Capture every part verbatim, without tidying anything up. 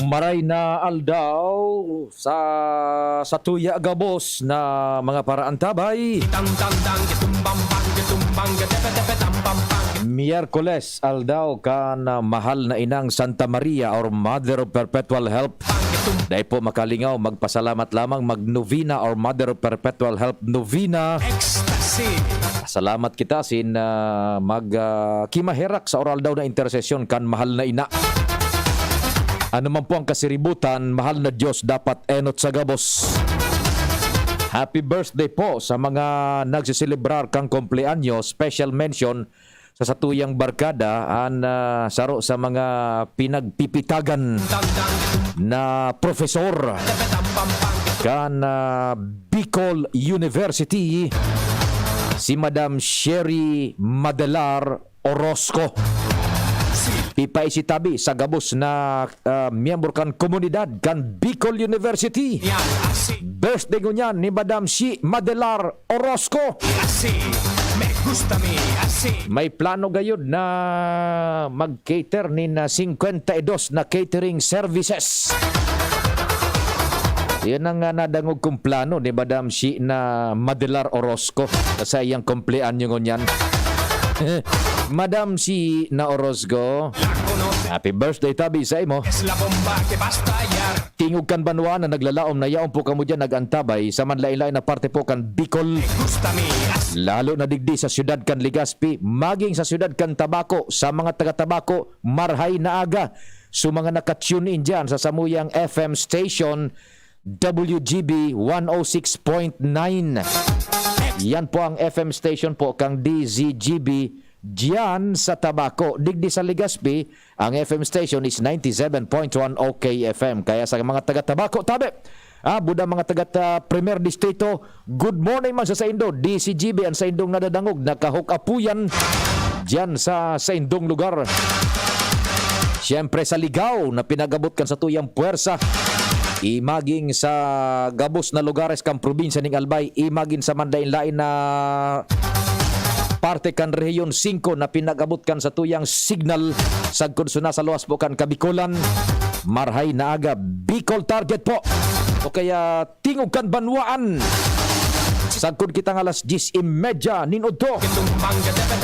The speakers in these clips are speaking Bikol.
Maray na aldaw sa, sa tuya gabos na mga paraantabay. Tang, tang, tang, gitum, bam, bang, gitum, bang, gatepe, tepe, tam, bam, bang. Miyerkules, aldaw kan, ah, mahal na inang Santa Maria or Mother of Perpetual Help. Dai po makalingaw, magpasalamat lamang, mag-novena or Mother of Perpetual Help novena. Ecstasy. Salamat kita sin, ah, mag, ah, kimaherak sa oral daw na intersesyon kan mahal na ina. Ano man po ang kasiributan, mahal na Diyos, dapat enot sa gabos. Happy birthday po sa mga nagsiselebrar kang kumpleanyo. Special mention sa satuyang barkada, an, ah, saro sa mga pinagpipitagan na profesor kan, ah, Bicol University, si Madam Sherry Madelar Orozco. Ipaisitabi sa gabos na, ah, miyembro kan komunidad kan Bicol University. Birthday ngunyan ni Madam Shi Madelar Orozco. Así, me gusta mi, así. May plano gayud na mag-cater nin, ah, singkwenta y dos na catering services. Yan ang, ah, nadangog kong plano ni Madam Shi na Madelar Orozco sa iyang kumpleanyo ngunyan. Madam Shi na Orozco, happy birthday tabi sa imo. Es la bomba que va a estallar. Tingog kan banwaan na naglalaom na yaon po kamo diyan nag-antabay sa manlain-lain na parte po kan Bicol. Lalo na digdi sa siyudad kan Legazpi, maging sa siyudad kan Tabaco, sa mga taga Tabaco, marhay na aga. So, mga naka-tune in diyan sa samuyang F M station, W G B one oh six point nine. Yan po ang F M station po kang D Z G B diyan sa Tabaco. Digdi sa Legazpi, ang F M station is ninety-seven point one O K F M. Kaya sa mga taga Tabaco, tabi, ah, buda mga taga ta-, Primer Distrito, good morning man sa saindo. D Z G B ang saindong nadadangog, naka-hook up po yan diyan sa saindong lugar. Siyempre, sa Ligao na pinag-abot kan satuyang puwersa, imaging sa gabos na lugares kan probinsya ning Albay, imaging sa manlain-lain na parte kan Rehiyon singko na pinag-abot kan satuyang signal, sagkod suna sa luwas po kan Kabikolan, marhay na aga, Bicol Target po. O kaya, tingog kan banwaan. Sagkod kita nga alas dyes y media nin udto.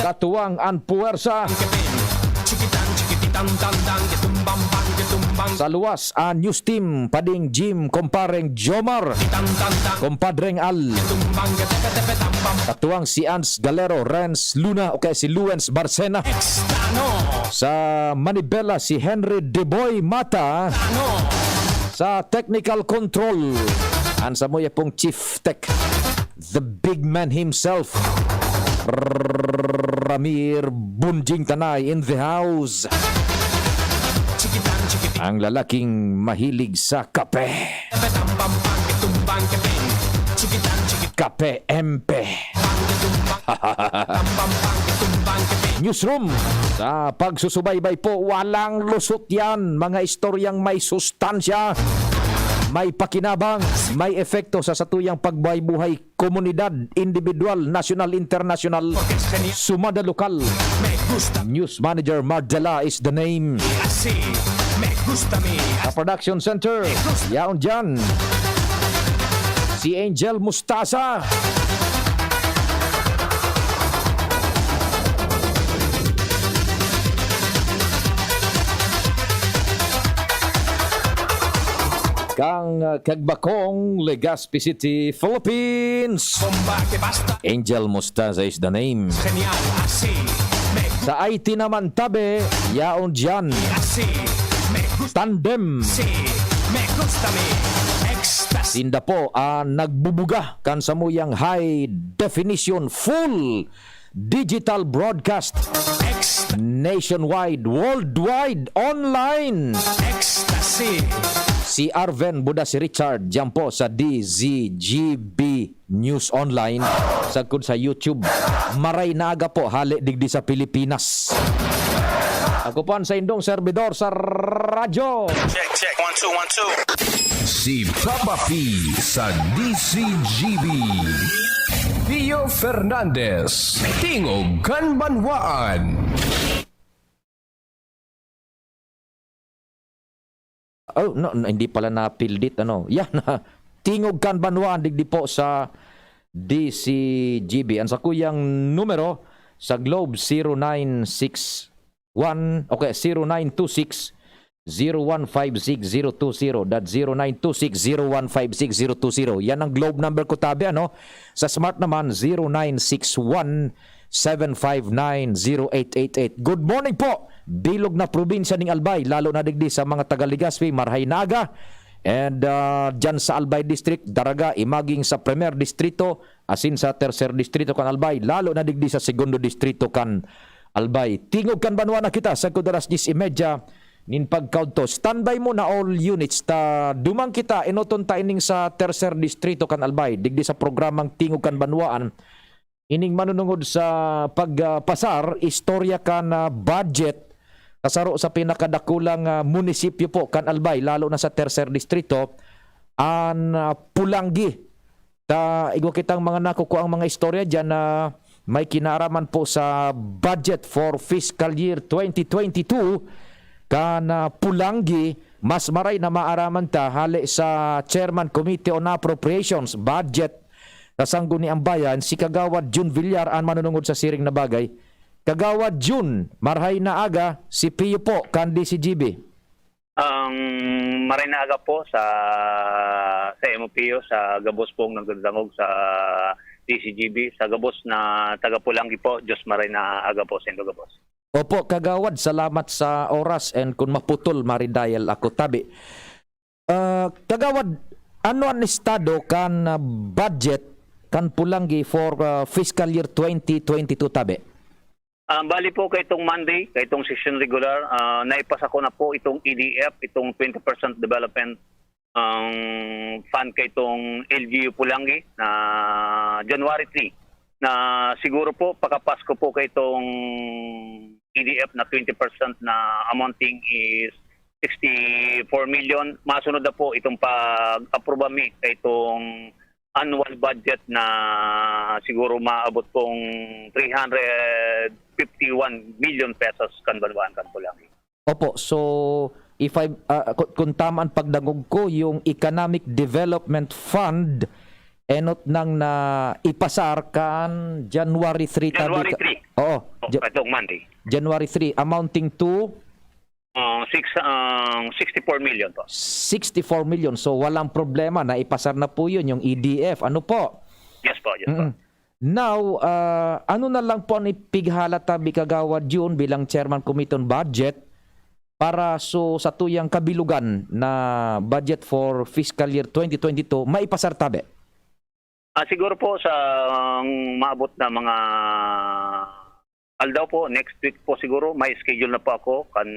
Katuwang an puwersa. Sa luwas, an news team, Pading Jim, Kompareng Jomar, Kompadreng Al. Katuwang si Ans Galero, Renz Luna, o kaya si Luens Barcena. Sa manibela, si Henry Deboy Mata. Sa technical control, an samuya pong chief tech, the big man himself, Ramir Bunjing Tanay in the house. Ang lalaking mahilig sa kape. Kape Empe. Newsroom. Sa pagsusubaybay po, walang lusot yan. Mga istoryang may sustansya, may pakinabang, may epekto sa satuyang pagbuhay-buhay, komunidad, individual, nasyonal, internasyonal, sumada lokal. News Manager Marcela is the name. Sa production center, yaon dyan, si Angel Mustasa. Kang, uh, Kagbakong, Legazpi City, Philippines. Bomba que basta. Angel Mostaza is the name. Genial, así. Me Sa I T naman, tabi, yaon diyan. Así. Me gusta. Tandem. Sí. Me gusta mi. Ecstasy. Sinda po ang nagbubuga kan samuyang high definition, full digital broadcast. Ecstasy. Nationwide, worldwide, online. Ecstasy. Si Arven Buda, si Richard, diyan po sa D Z G B News Online, sagkod sa YouTube. Maray na aga po, hale digdi sa Pilipinas. Ako po ang saindong serbidor sa radyo. Check, check. One, two, one, two. Si Papa P sa D Z G B. Pio Fernandez, Tingog kan Banwaan. Oh, no, no, hindi pala na-field it, ano. Yan, Tingog kan Banwaan, digdi po sa D C G B. Ang sakuyang numero sa Globe, zero nine six one, okay, zero nine two six, zero one five six zero two zero. That zero nine two six, zero one five six zero two zero. Yan ang Globe number ko, tabi, ano? Sa Smart naman, zero nine six one, seven five nine, zero eight eight eight. Good morning po! Bilog na probinsya ning Albay, lalo na digdi sa mga taga Legazpi, marhay na aga. And, ah, dyan sa Albay District, Daraga, imaging sa Primer Distrito, asin sa Tercer Distrito kan Albay, lalo na digdi sa Segundo Distrito kan Albay. Tingog kan Banwa na kita, sagkod alas diyes y media nin pagkaudto. Standby muna all units, ta duman kita, enoton ta ining sa Tercer Distrito kan Albay, digdi sa programang Tingog kan Banwaan, ining manunungod sa pagpasar, istorya kan, ah, budget, kasaro sa pinakadakulang, ah, munisipyo po kan Albay, lalo na sa Tercer Distrito, an, ah, Pulanggi. Ta, igwa kitang mga nakukuang mga istorya diyan na may kinaaraman po sa budget for fiscal year twenty twenty-two kan, ah, Pulanggi. Mas maray na maaraman ta hale sa Chairman Committee on Appropriations, Budget, sa Sangguniang Bayan, si Kagawad Jun Villar an manunungod sa siring na bagay. Kagawad Jun, marhay na aga, si Pio po, kan D C G B. Ang maray na aga po sa, sa M O P O, sa gabos pong nagdadangog sa D C G B, sa gabos na taga Pulanggi po, Diyos maray na aga po sa indo gabos. Opo, Kagawad, salamat sa oras, and kung maputol, maridial ako tabi. Ah, Kagawad, ano an estado kan, ah, budget kan Pulanggi for, ah, fiscal year twenty twenty-two tabi? Ah, bali po, kaitong Monday, kaitong session regular, ah, naipasa ko na po itong E D F, itong twenty percent development, ang fund kaitong L G U Pulanggi na January three, na siguro po pakapasko po kaitong E D F na twenty percent na amounting is sixty-four million. Masunod na po itong pag-aproba mi kaitong annual budget na siguro maabot pong three hundred fifty-one million pesos kan banwaan kan Pulanggi. Opo, so if I, ah, ku-, kung tama ang pagdangog ko, yung Economic Development Fund, enot nang na ipasar kan January three tabi January ka-, three. Oo, Oh, Ja-, itong Monday. January three, amounting to? Ah, six, ah, sixty-four million po. Sixty-four million. So, walang problema, naipasar na po yun, yung E D F. Ano po? Yes po, yes po. Mm-mm. Now, ah, ano na lang po ang ipighala tabi, Kagawad Jun, bilang Chairman Committee on Budget para so sa tuyang kabilugan na budget for fiscal year twenty twenty-two, maipasar tabi? Ah, siguro po sa, um, maabot na mga aldaw po, next week po siguro, may schedule na po ako kan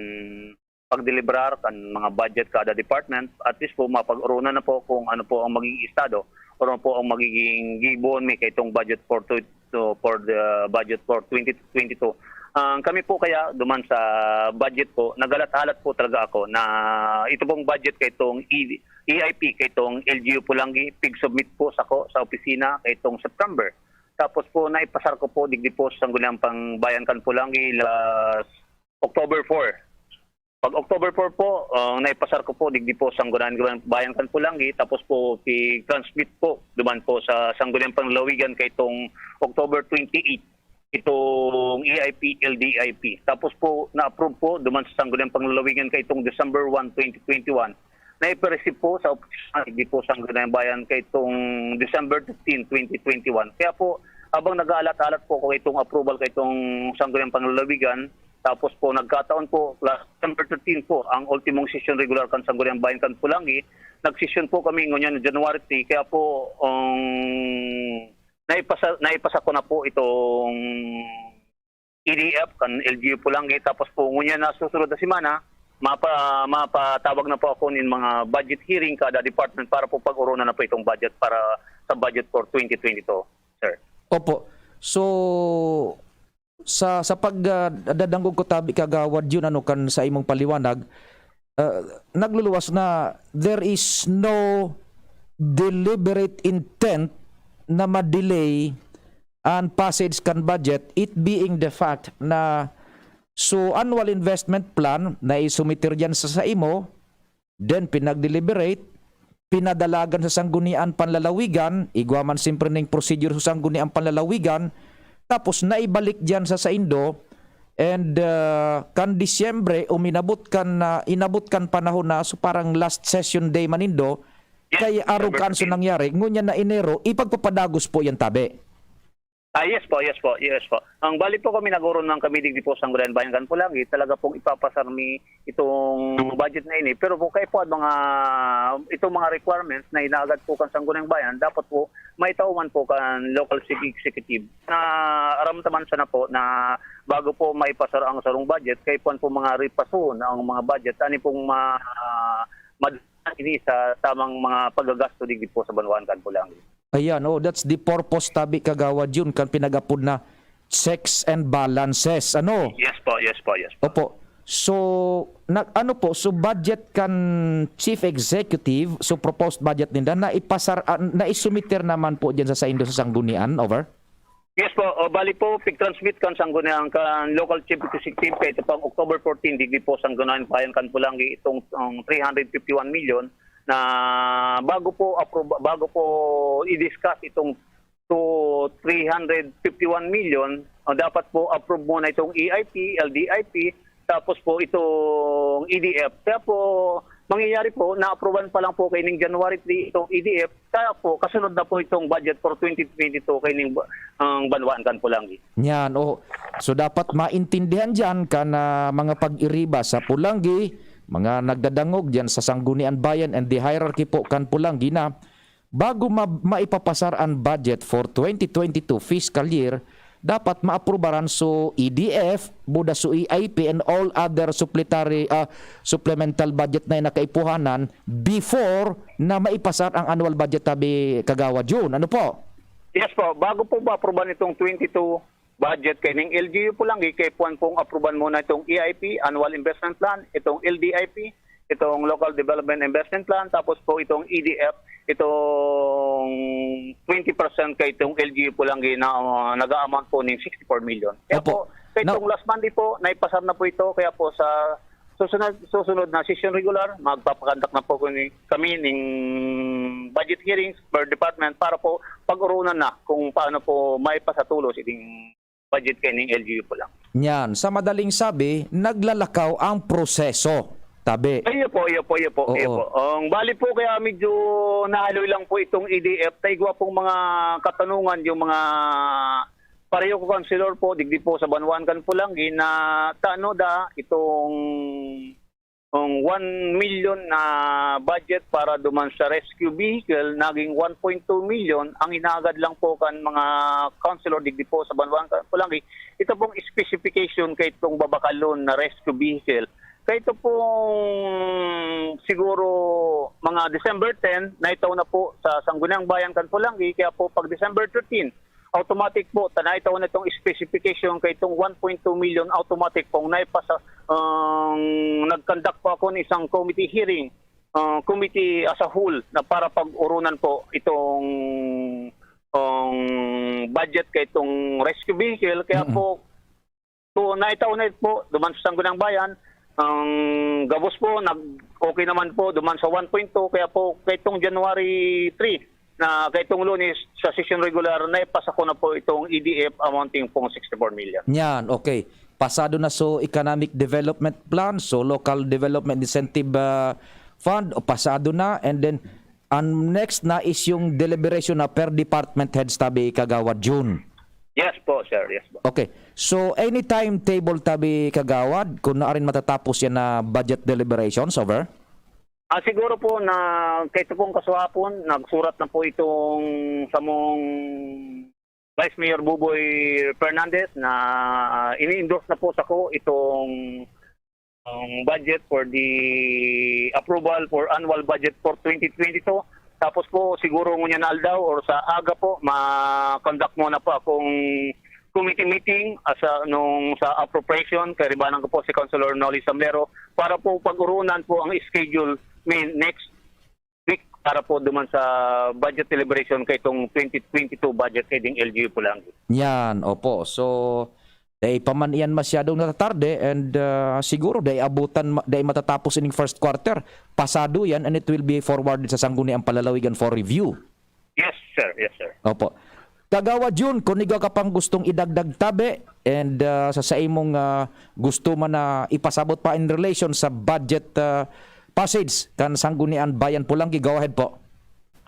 pagdelibrar kan mga budget kada department. At least po, mapag-oruna na po kung ano po ang magiging estado or ano po ang magiging gibohon mi kaitong budget for two, to, for the budget for twenty twenty-two. Ang kami po kaya duman sa budget po, nagalat-alat po talaga ako na ito pong budget kaitong E-, E I P, kaitong L G U Pulanggi, pig-submit po sa ko, sa opisina kaitong September. Tapos po, naipasar ko po digdi po sa Sangguniang Pangbayan kan Pulanggi last October four. Pag October four po, ah, naipasar ko po digdi po sa Sangguniang Bayan kan Pulanggi, tapos po, pi-transmit po duman po sa Sangguniang Panlalawigan kaitong October twenty-eight, itong E I P, L D I P. Tapos po, na-approve po duman sa Sangguniang Panlalawigan kaitong December one, twenty twenty-one. Naipa-receive po sa opisina digdi po sa Sangguniang Bayan kaitong December fifteen, twenty twenty-one. Kaya po, habang nag-aalat-alat po ako itong approval kaitong Sangguniang Panlalawigan, tapos po, nagkataon po, last December thirteen po, ang ultimong session regular kan Sangguniang Bayan kan Pulanggi. Nagsesyon po kami ngunyan January three, kaya po, um, naipasa, naipasa ko na po itong E D F kan L G U Pulanggi. Tapos po, ngunyan na susunod na semana, mapa-, mapatawag na po ako nin mga budget hearing kada department para po pag-oruna na po itong budget para sa budget for twenty twenty-two, sir. Opo. So, sa, sa pag, ah, dadangog ko tabi, Kagawad Jun, ano, kan sa imong paliwanag, ah, nagluluwas na there is no deliberate intent na ma-delay an passage kan budget, it being the fact na so annual investment plan na isumiter diyan sa, sa imo, then pinag-deliberate, pinadalagan sa Sangguniang Panlalawigan, igwa man siyempre ning procedure sa Sangguniang Panlalawigan, tapos naibalik diyan sa saindo, and, ah, kan Disyembre, uminabot kan, ah, inabot kan panahon na, so parang last session day man nindo, Yes, kaya arog December kan so fifteen. Nangyari, ngunyan na Enero, ipagpapadagos po yan, tabi. Ah, yes po, yes po, yes po. Ang bali po kami, nag-uurungan kami digdi po sa Sangguniang Bayan kan Pulangi, talaga pong ipapasar mi itong budget na ini. Pero po, kaya po ang mga, itong mga requirements na inaagad po kan Sangguniang Bayan, dapat po maitao man po kan local city executive na aram taman sana po na bago po maipasar ang sarong budget, kaya po, po mga ripason ang mga budget, ani pong ma-, ah, mad-, ini sa tamang mga paggagasto digdi po sa banwaan kan Pulangi. Ayan, oh, that's the purpose, tabi, Kagawad Jun, kan pinag-apod na checks and balances. Ano? Yes po, yes po, yes po. Opo. So, nag-, ano po, so budget kan Chief Executive, so proposed budget ninda, na ipasar-, ah, na isumiter naman po dyan sa saindo sa Sanggunian, over? Yes po, o, bali po, pig-transmit kan Sanggunian, kan local chief executive, kaya ito pang October fourteen, digdi po Sangguniang Bayan kan Pulangi, itong, itong three hundred fifty-one million na bago po approve, bago po i-discuss itong to three hundred fifty-one million, ah, dapat po approve muna itong E I P, L D I P, tapos po itong E D F. Kaya po, mangyayari po, na-approvean pa lang po kaining January three itong E D F, kaya po, kasunod na po itong budget for twenty twenty-two kaining ba-, ang banwaan kan Pulangi. Yan, oh. So, dapat maintindihan dyan kan, ah, mga pag-iriba sa Pulangi, mga nagdadangog dyan sa Sanggunian Bayan and the hierarchy po kan Pulangi na bago ma-, maipapasar an budget for twenty twenty-two fiscal year, dapat maaprubaran so E D F, buda so E I P and all other supplementary, ah, supplemental budget na nakaipuhanan before na maipasar ang annual budget, tabi, Kagawad Jun. Ano po? Yes po, bago po maaprubahan itong twenty-two budget kaining L G U Pulangi, kaya puwan pong apruban muna itong E I P, Annual Investment Plan, itong L D I P, itong Local Development Investment Plan, tapos po itong E D F, itong twenty percent kay itong L G U Pulangi na, uh, nag-a-amount po ning sixty-four million. Kaya Opo. Po, kaya Na- itong last Monday po, naipasar na po ito, kaya po sa susunod, susunod na session regular, magpapakandak na po kami, kami ning budget hearings per department para po pag-urunan na kung paano po maipasatulos ining budget kaining L G U Pulangi. Yan, sa madaling sabi, naglalakaw ang proseso. Tabi. Ay, iyo po, iyo po, iyo po, Oo. iyo po. Ang bali po, kaya medyo nahaloy lang po itong E D F, ta igwa pong mga katanungan, yung mga pareho ko, Councilor, po, digdi po sa banwaan kan Pulangi, na tano da itong, ang one million na budget para duman sa rescue vehicle, naging one point two million. Ang inaagad lang po kan mga councilor digdi po sa banwaan kan Pulangi, ito pong specification kay itong babakalon na rescue vehicle. Kaya ito pong siguro mga December ten, naitaw na po sa Sangguniang Bayan kan Pulangi. Kaya po pag December thirteen, automatic po, ta naitaw na itong specification kay itong one point two million, automatic pong naipasa, ang nag-conduct po ako ng isang committee hearing, ah, committee as a whole na para pag-urunan po itong, ang budget kay itong rescue vehicle. Kaya Mm-mm. po, so, naitaw na po, duman sa Sangguniang Bayan, ang gabos po, nag-, okay naman po, duman sa one point two, kaya po, kay itong January three, na kay itong Lunes, sa session regular, naipasa ko na po itong E D F amounting pong sixty-four million. Yan, okay. Pasado na so economic development plan, so local development incentive, ah, fund, o pasado na, and then, ang next na is yung deliberation na per department heads, tabi, Kagawad Jun. Yes po, sir. Yes po. Okay. So, any timetable, tabi, Kagawad, kung naarin matatapos yan na budget deliberations, over? Ah, siguro po na, kay ito pong kasuhapon, nagsurat na po itong samong Vice Mayor Buboy Fernandez na, ah, ini-endorse na po sako itong, ang budget for the approval for annual budget for twenty twenty-two. Tapos po, siguro ngunyan na aldaw or sa aga po, ma-conduct muna po akong committee meeting, ah, sa, nung sa appropriation, karibanan ko po si Councilor Nolly Samlero, para po pag-urunan po ang schedule, may next week para po duman sa budget deliberation kay itong twenty twenty-two budget kay ding L G U Pulangi. Yan, opo. So, Dai pa man iyan masyadong natatarde and, ah, siguro dai abutan ma dai matatapos ining first quarter. Pasado yan and it will be forwarded sa Sangguniang Palalawigan for review. Yes, sir. Yes, sir. Opo. Kagawad Jun, kun igwa ka pang gustong idagdag tabi and, ah, sa saimong, ah, gusto man na ipasabot pa in relation sa budget, ah, passage kan Sangguniang Bayan Polangui, go ahead po.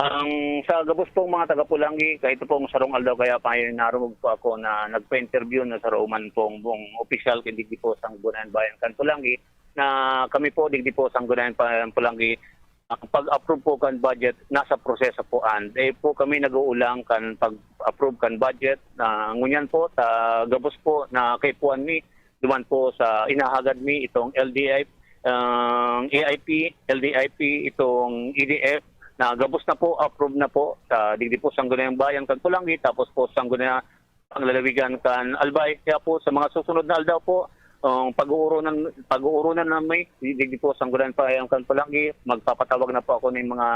Ang sa gabos pong mga taga Polangui, kaito pong sarong aldaw kaya pa narungog po ako na nagpa-interview na sa rooman pong, pong opisyal, kundi po Sangguniang Bayan kan Polangui, na kami po, digdi po Sangguniang Bayan Polangui, ang pag-approve po kan budget, nasa proseso po an. Dai po kami nag-uulang kan pag-approve kan budget. Na ngunyan po, sa gabos po na kaipuhan mi, duman po sa inahagad mi itong L D I, ang A I P, L D I P, itong E D F, na gabos na po, approve na po sa digdi po Sangguniang Bayan kan Polangui, tapos po Sangguniang Lalawigan kan Albay. Kaya po sa mga susunod na aldaw po, ang pag-uurunan, pag-uurunan na may digdi po Sangguniang Bayan kan Polangui, magpapatawag na po ako ng mga,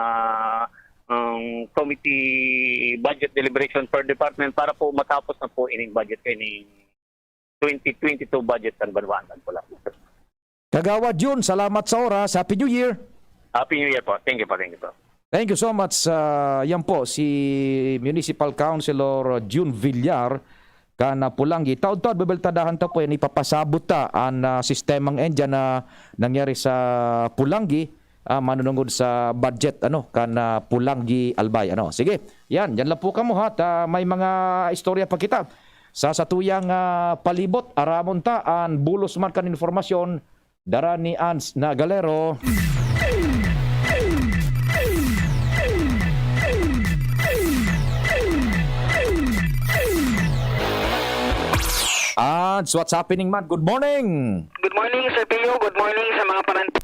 ang committee budget deliberation per department para po matapos na po ining budget kay ni twenty twenty-two budget kan banwaan kan Polangui. Kagawad Jun, salamat sa oras. Happy New Year! Happy New Year po. Thank you po, thank you po. Thank you so much. Ah, yan po, si Municipal Councilor Jun Villar, kan, ah, Polangui. Taod-taod, bebeltadahan ta po yan, ipapasabot ta an, ah, sistemang yan dyan na nangyari sa Polangui, ah, manunungod sa budget, ano, kan, ah, Polangui Albay. Ano. Sige, yan, yan lang po kamo ha, ta may mga istorya pa kita. Sa satuyang, ah, palibot, aramon ta, an bulos man kan informasyon, dara ni Ans na Galero. Ans, what's happening man? Good morning! Good morning, Sir Pio. Good morning sa mga panan-,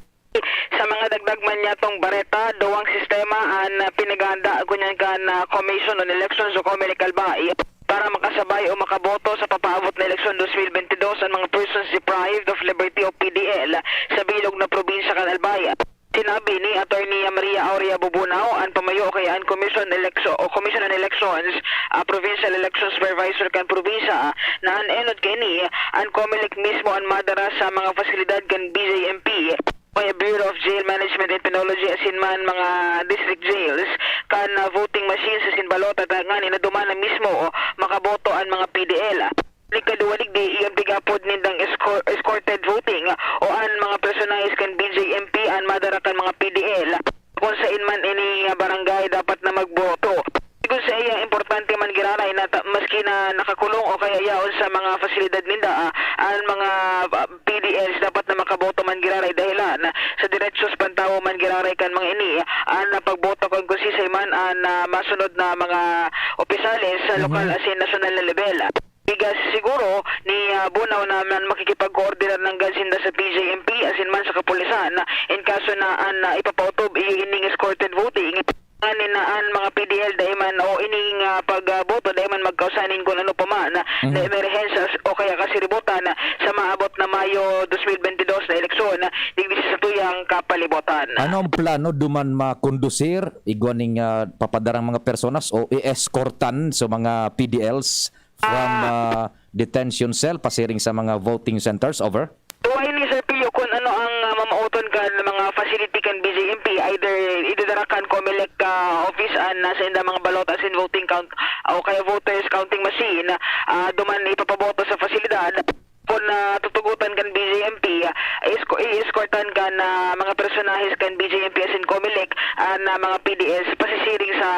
sa mga dagdag man niyatong bareta, duwang sistema an, ah, pinaghahanda ngunyan kan, ah, Commission on Elections o Comelec Albay para makasabay o makaboto sa papaabot na eleksyon twenty twenty-two an mga persons deprived of liberty o P D L sa bilog na probinsya kan Albay. Sinabi ni Attorney Maria Aurea Bubunao, an pamayo o kaya an Commission Electio-, o Commission on Elections, ah, Provincial Election Supervisor kan probinsya, na an enot kaini, an Comelec mismo an madara sa mga pasilidad kan B J M P, o kaya Bureau of Jail Management and Penology, asin man mga district jails, kan, ah, voting machines asin balota, ta ngani na duman na mismo makaboto an mga P D L. Ikaduwa digdi, iyo an pig-apod nindang escor-, escorted voting o an mga personahes kan B J M P an madara kan mga P D L. Kung sain man ini nga barangay dapat na magboto. Sigon saiya, importante man giraray na ta-, maski na nakakulong o kaya yaon sa mga pasilidad ninda, ah, an mga, ah, P D Ls dapat na makaboto man giraray dahelan sa derechos pantawo man giraray kan mga ini, ah, an pagboto kun, kun siisay man an, ah, masunod na mga opisyales sa lokal asin nasyonal na lebel. Bigas siguro ni, ah, Bunao na man makikipagkoordinar nanggad sinda sa P J M P asin man sa kapulisan in kaso na an, ah, ipapautob iyo ining escorted voting. Ngani na an mga P D L dai man o ining, ah, pagboto dai man magkausa nin kun ano pa man na emerhensya o kaya kasiributan sa maabot na Mayo twenty twenty-two na eleksyon digdi sa satuyang kapalibutan. Ano ang plano duman makondusir igwa ning, ah, papadarang mga personas o i-eskortan sa mga P D Ls from, ah, detention cell pasiring sa mga voting centers? Over. Tuwa ini, Sir Pio, kun ano ang, ah, mamaoton kan mga facility kan B J M P, either idadara kan Comelec, ah, office an nasa inda mga balota asin voting count o kaya voters counting machine, ah, duman ipapaboto sa pasilidad. Kun, ah, tutugotan kan B J M P, ah, isko-, i-escortan kan, ah, mga personahes kan B J M P asin Comelec an, ah, mga P D Ls pasisiring sa,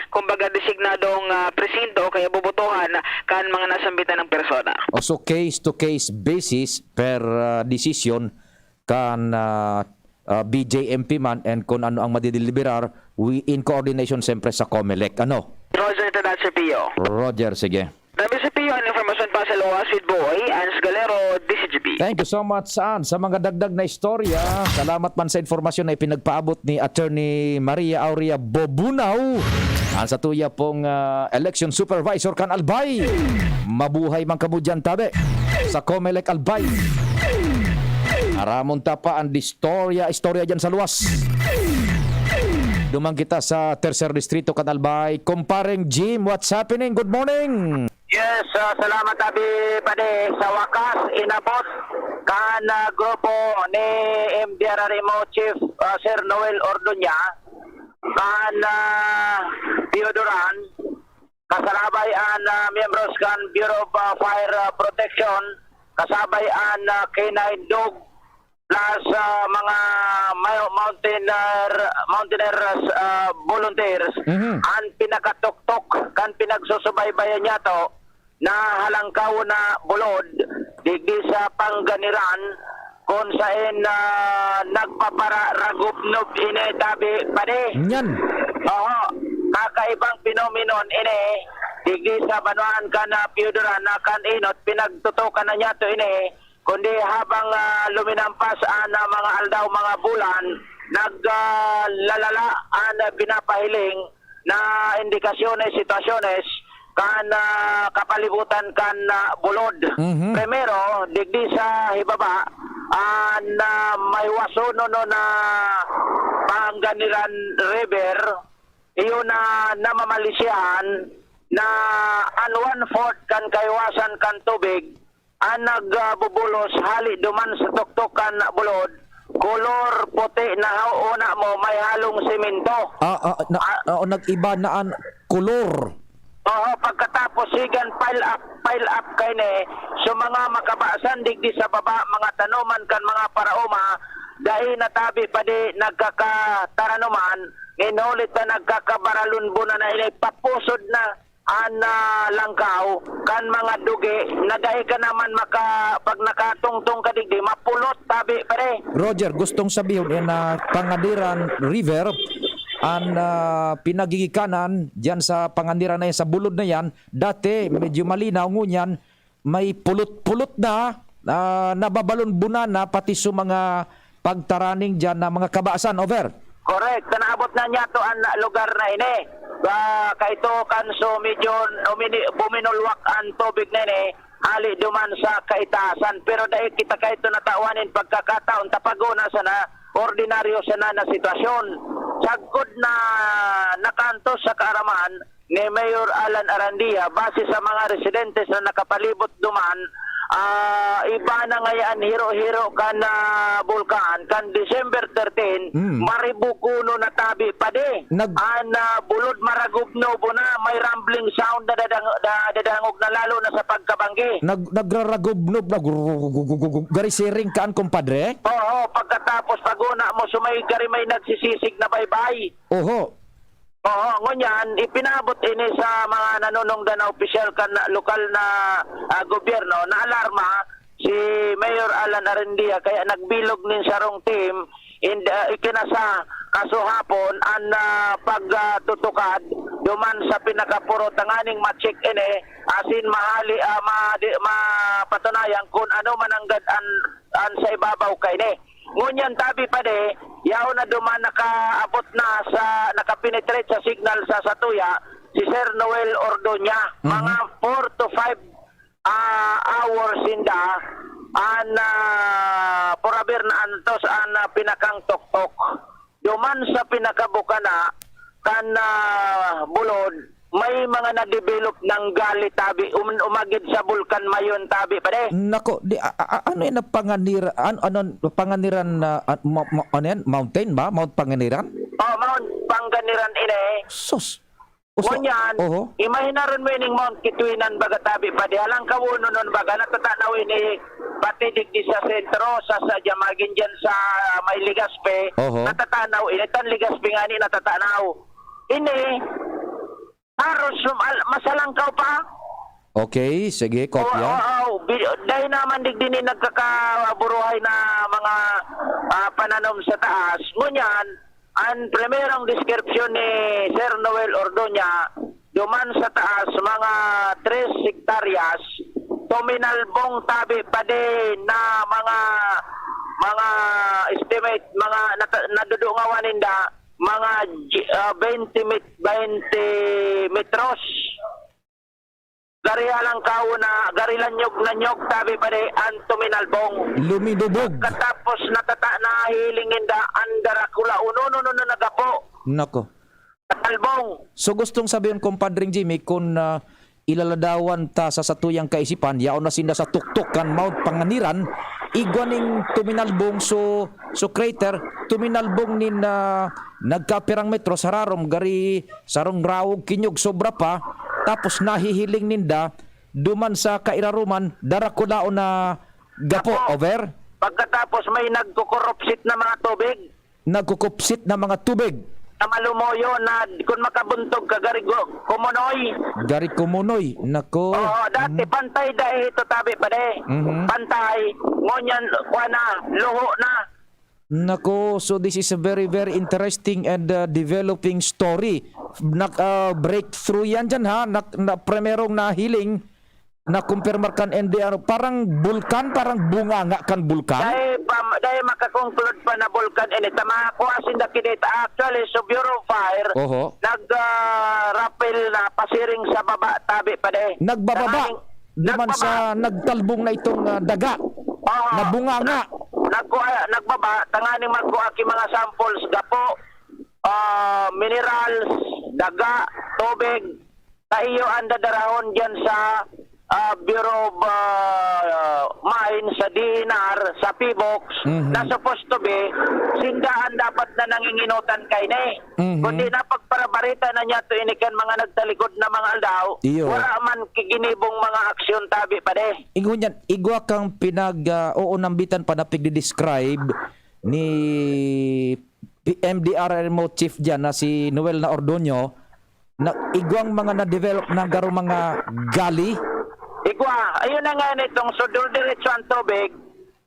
kumbaga, designadong, ah, presinto o kaya bobotohan kan mga nasambitan na persona. O, so, case to case basis per, ah, desisyon kan, ah, ah, B J M P man and kung ano ang madideliberar, we, in coordination siyempre sa Comelec. Ano? Roger, ito na, Sir Pio. Roger, sige. Dami, Sir Pio, ang informasyon pa sa luwas with Boy, Ans Galero, D Z G P. Thank you so much, Ans, sa mga dagdag na istorya. Salamat man sa informasyon na ipinagpaabot ni Attorney Maria Aurea Bobunao, ang satuya pong, ah, election supervisor kan Albay. Mabuhay man kamo diyan, tabi, sa Comelec Albay. Aramon ta pa ang istorya, istorya diyan sa luwas. Duman kita sa Tercer Distrito kan Albay. Kumpareng Jim, what's happening? Good morning! Yes, ah, salamat, Abi Padi. Sa wakas, inabot kan, ah, grupo ni M D R R M O Chief, ah, Sir Noel Ordoña, kan, ah, Pioduran, kasabay an, ah, miyembros kan Bureau of, ah, Fire, ah, Protection, kasabay an, ah, K nine Dog, plus, ah, mga ma-, mountaineer, mountaineers, ah, volunteers, Mhm. an pinakatuktok kan pinagsusubaybayan niyato na halangkaw na bulod digdi sa Panganiran, kun saen, ah, nagpapararagubnob ini, tabi, padi. Nyan. Oho, kakaibang phenomenon ini digdi sa banwaan kan, ah, Pioduran na kan inot pinagtutukan na niyato ini, kundi habang, ah, luminampas an, ah, mga aldaw, mga bulan, nag, ah, lalala an, ah, pinapahiling na indikasyones, sitwasyones kan, ah, kapalibutan kan, ah, bulod. Mhm. Primero, digdi sa hibaba, an, ah, mahiwasonon na Panganiran River, iyo na namamalisyahan na an one-fourth kan kahiwasan kan tubig an nagbubulos hali duman sa tuktok kan bulod, kolor puti na, hauna mo, may halong semento. Ah, ah, na, Ah. oo, nag-iba na an kolor. Oo, pagkatapos sigan pile up, pile up kaini, so mga makabasan digdi sa baba, mga tanoman kan mga paraoma, dai na tabi pa di nagkakataranoman, nginholit na nagkakabaralon bunan na ini, papusod na an, ah, langkaw kan mga dugi na dai ka naman maka-, pag nakatungtong ka digdi, mapulot tabi, pare. Roger, gustong sabihon, eh, na Panganiran River, an, ah, pinagigikanan diyan sa Panganiran na yan, sa bulod na yan, dati medyo malinaw, ngunyan may pulot-pulot na, ah, nababalon bunan na pati sa mga pagtaraning diyan na mga kabasan. Over. Correct. Naabot na niya to an lugar na ini. Ah, kaito kan so medyo umini-, buminulwak an tubig na ini, hali duman sa kaitasan. Pero dai kita kaito natawan nin pagkakataon ta pagona sana, ordinaryo sana na sitwasyon. Sagkod na nakantos sa kaaraman, ni Mayor Alan Arandia, base sa mga residentes na nakapalibot duman, ah, iba na ngaya an hiro-hiro kan, ah, bulkan. Kan December thirteen, Mm. maribukuno na tabi pa di. Nag- An, ah, bulod maragubnob na, may rumbling sound na dadang-, na dadangog na lalo na sa pagkabanggi. Nag-, nagraragubnob, nag-, gari siring kaan, kumpadre? Oo, pagkatapos paguna mo, sumay gari may nagsisisig na baybay. Oho. Oo, ngunyan, ipinabot ini sa mga nanunungdan na opisyal kan lokal na, ah, gobyerno. Naalarma si Mayor Alan Arendia, kaya nagbilog nin sarong team in, ah, ikinasa kasuhapon an, ah, pag, ah, tutukad duman sa pinakapuro tanganing ma-check ini, asin mahali, ah, ma-, di, mapatunayan kun ano man nanggad an, an sa ibabaw kaini. Ngunyan tabi pa di, yaon na duman nakaabot na sa, nakapenetrate sa signal sa satuya, si Sir Noel Ordoña. Mhm. Mga four to five, ah, hours sinda, an, ah, purabir na antos an, ah, pinakang tuktok. Duman sa pinakabukana, kan, ah, bulod, may mga na-develop nang gali tabi, um-, umagid sa Bulkan Mayon tabi, pare. Nako, di, a-, a-, a-, ano yan ang Panganira-, an-, ano, Panganiran na, ah, ma-, ma-, ano yan? Mountain ba? Mount Panganiran? Oh, Mount Panganiran ini. Sus. Uso-, Ngunyan, oho. Imahinaron mo ining Mount Kitwinan baga tabi pa di, halang kawuno nun baga, natatanaw ini pati digdi sa sentro, sa, sa Jamagin dyan sa may Legazpi, Oho. natatanaw ini, tan Legazpi nga ni natatanaw. Ini, haros sum-, al-, masalangkaw pa. Okay, sige, kopya. Oo, oo, bi-, dahil naman digdi ni nagkakaburuhay na mga, ah, pananom sa taas. Ngunyan, an primerong deskripsyon ni Sir Noel Ordoña, duman sa taas, mga tres hektaryas, tuminalbong tabi pa din na mga, mga estimate, mga nata-, nadudungawan ninda, mga j-, ah, twenty met-, twenty metros. Gari halang kauna, gari lanyog-nanyog, tabi pa di, an tuminalbong. Lumidubog. Katapos natata-, nahiling ninda, an darakula, uno, no, no, no, nagapo. Nako. Talbong. So, gustong sabihin, Compadre Jimmy, kung, ah, ilaladawan ta sa satuyang kaisipan, yaon na sinda sa tuktok kan Mount Panganiran, igwa ning tuminalbong so, so crater, tuminalbong nin, ah, nagkapirang metro sa rarom, gari sarong rawog kinyog sobra pa, tapos nahihiling ninda duman sa kairaruman, darakulaon na gapo, Gapo. Over. Pagkatapos may nagkukurupsit na mga tubig. Nagkukupsit na mga tubig. Na malumuyo na kun makabuntog ka gari gu-, kumunoy. Gari kumunoy. Nako. Oo, dati Mm. pantay dai ito tabi pa de. Mhm. Pantay. Ngunyan, kuha na, luho na. Nako, so this is a very, very interesting and, uh, developing story. Nak-, uh, breakthrough yan dyan, ha? Nak-, na, primerong nahiling, nakumpirmar kan M D R. Parang bulkan, parang bunganga kan bulkan. Dai pa, dai makakonclude pa na bulkan ini. Tama ko, asin na kinita. Actually, so Bureau of Fire, Oho. nag, ah, rappel na pasiring sa baba, tabi pa de. Nagbababa. Tanganing Duman nagbaba. sa nagtalbong na itong, ah, daga. Oo. Na bunganga. Nagkuha, nagbaba, tanganing magkuha ki mga samples, gapo, ah, minerals, daga, tubig. Kaiyo ang dadarahon diyan sa, ah, Bureau of, ah, Mines, sa D E N R, sa PHIVOLCS, Mhm. na supposed to be, sinda ang dapat na nanginginutan kaini. Mhm. Kundi napagparabarita na niya to ini kan mga nagtalikod na mga aldaw, Iyo. wala man ki-, ginibong mga aksyon tabi pa de. Ingon yan, igwa kang pinag, ah, oo, nambitan pa na pigdi-describe ni P-, M D R M O chief dyan na si Noel na Ordoño, na igwang mga na-develop na garo mga gali. Igwa, ayun na nga nitong sudol diretso ang tubig.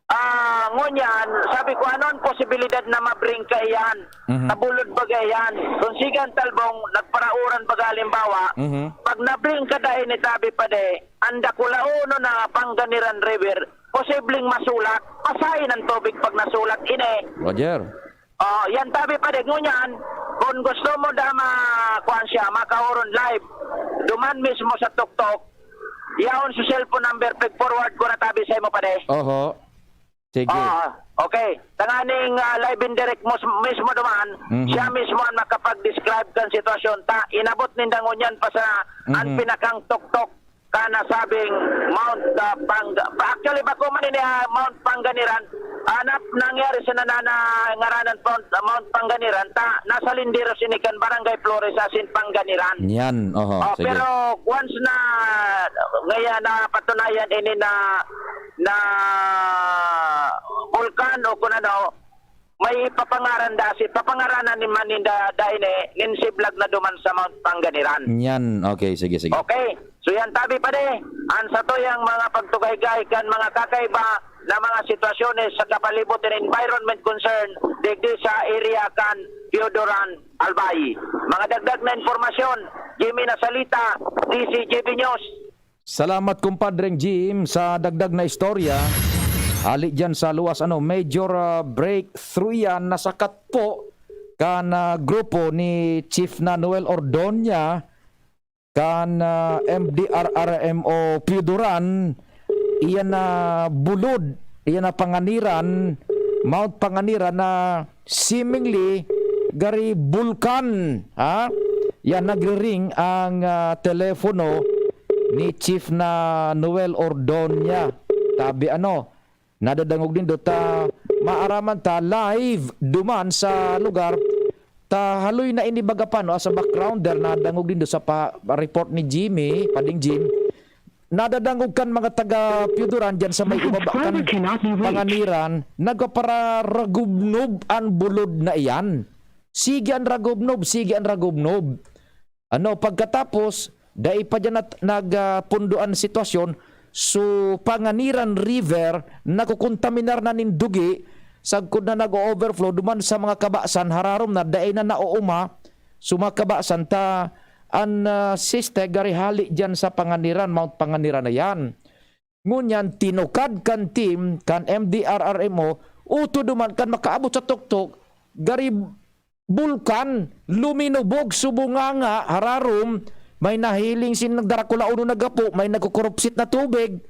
Ah, ngunyan, sabi ko, ano ang posibilidad na mabring ka iyan? Mhm. Tabulod baga iyan? Kung sigan talbong, nagparauran baga halimbawa, Mhm. pag nabring ka dahil ni tabi pa de, ang dakulaono na Panganiran River, posibleng masulat. Pasain ang tubig pag nasulat ini. Roger. Oh, yan tabi pa de. Ngunyan, kung gusto mo da ma-, kuwan siya, makahuron live, duman mismo sa tuktok, yaon sa cellphone number, pag-forward ko na tabi sa imo pa de. Oho. Sige. Ah, okay. Tanganing, ah, live and direct mo, mismo duman, Mhm. siya mismo ang makapag-describe kan sitwasyon. Ta, inabot ninda ngunyan pa sa ang Mhm. pinakang tuktok ka nasabing Mount, ah, Pang-, actually, bako man ini, ah, Mount Panganiran. Ah, nap-, nangyari sa nanana-, ngaranan Mount, Mount Panganiran, ta, nasa Linderos ini kan Barangay Flores, asin Panganiran. Yan, oho, Oh, sige. pero once na, ngayon, napatunayan ini na, na bulkan o kung ano, may papangaran da, si papangaranan ni man ninda, da ini, nin siblag na duman sa Mount Panganiran. Yan, okay, sige, sige. Okay, so yan, tabi pa de, ang satuyang mga pagtugay-gay kan mga kakaiba na mga sitwasyones sa kapalibot and environment concern, digdi sa area kan Pioduran, Albay. Mga dagdag na impormasyon, Jimmy Nasalita, D C G B News. Salamat, Kumpadreng Jim, sa dagdag na istorya. Hali dyan sa luwas, ano, major, ah, breakthrough yan, nasakat po kan, ah, grupo ni Chief na Noel Ordoña, kan, ah, M D R R M O Pioduran, iyan na bulod, iyan na Panganiran, Mount Panganiran na seemingly gari bulkan, ha? Yan, nagre-ring ang, ah, telepono ni Chief na Noel Ordoña. Tabi ano, nadadangog nindo ta maaraman ta live duman sa lugar. Ta haloy na ini baga pa, no, as a backgrounder, nadangog nindo sa pa-, report ni Jimmy, Pading Jim. Nadadangog kan mga taga Pioduran dyan sa may The ibaba kan subscriber cannot be reached. Panganiran, nagpapararagubnob an bulod na iyan. Sige an ragubnob, sige an ragubnob. Ano, pagkatapos, dai pa diyan nat-, nag, ah, pundo an sitwasyon, so Panganiran River, nakukontaminar na nin dugi, sagkod na nag-o-overflow, duman sa mga kabasan, hararom na, dai na naooma, so mga kabasan, ta, an, ah, siste, gari hali diyan sa Panganiran, Mount Panganiran na yan. Ngunyan, tinukad kan team, kan M D R R M O, uto duman kan makaabot sa tuktok, gari bulkan, luminubog, subunganga, hararom, may nahiling sin nagdarakulaon na gapo, may nagkukurupsit na tubig.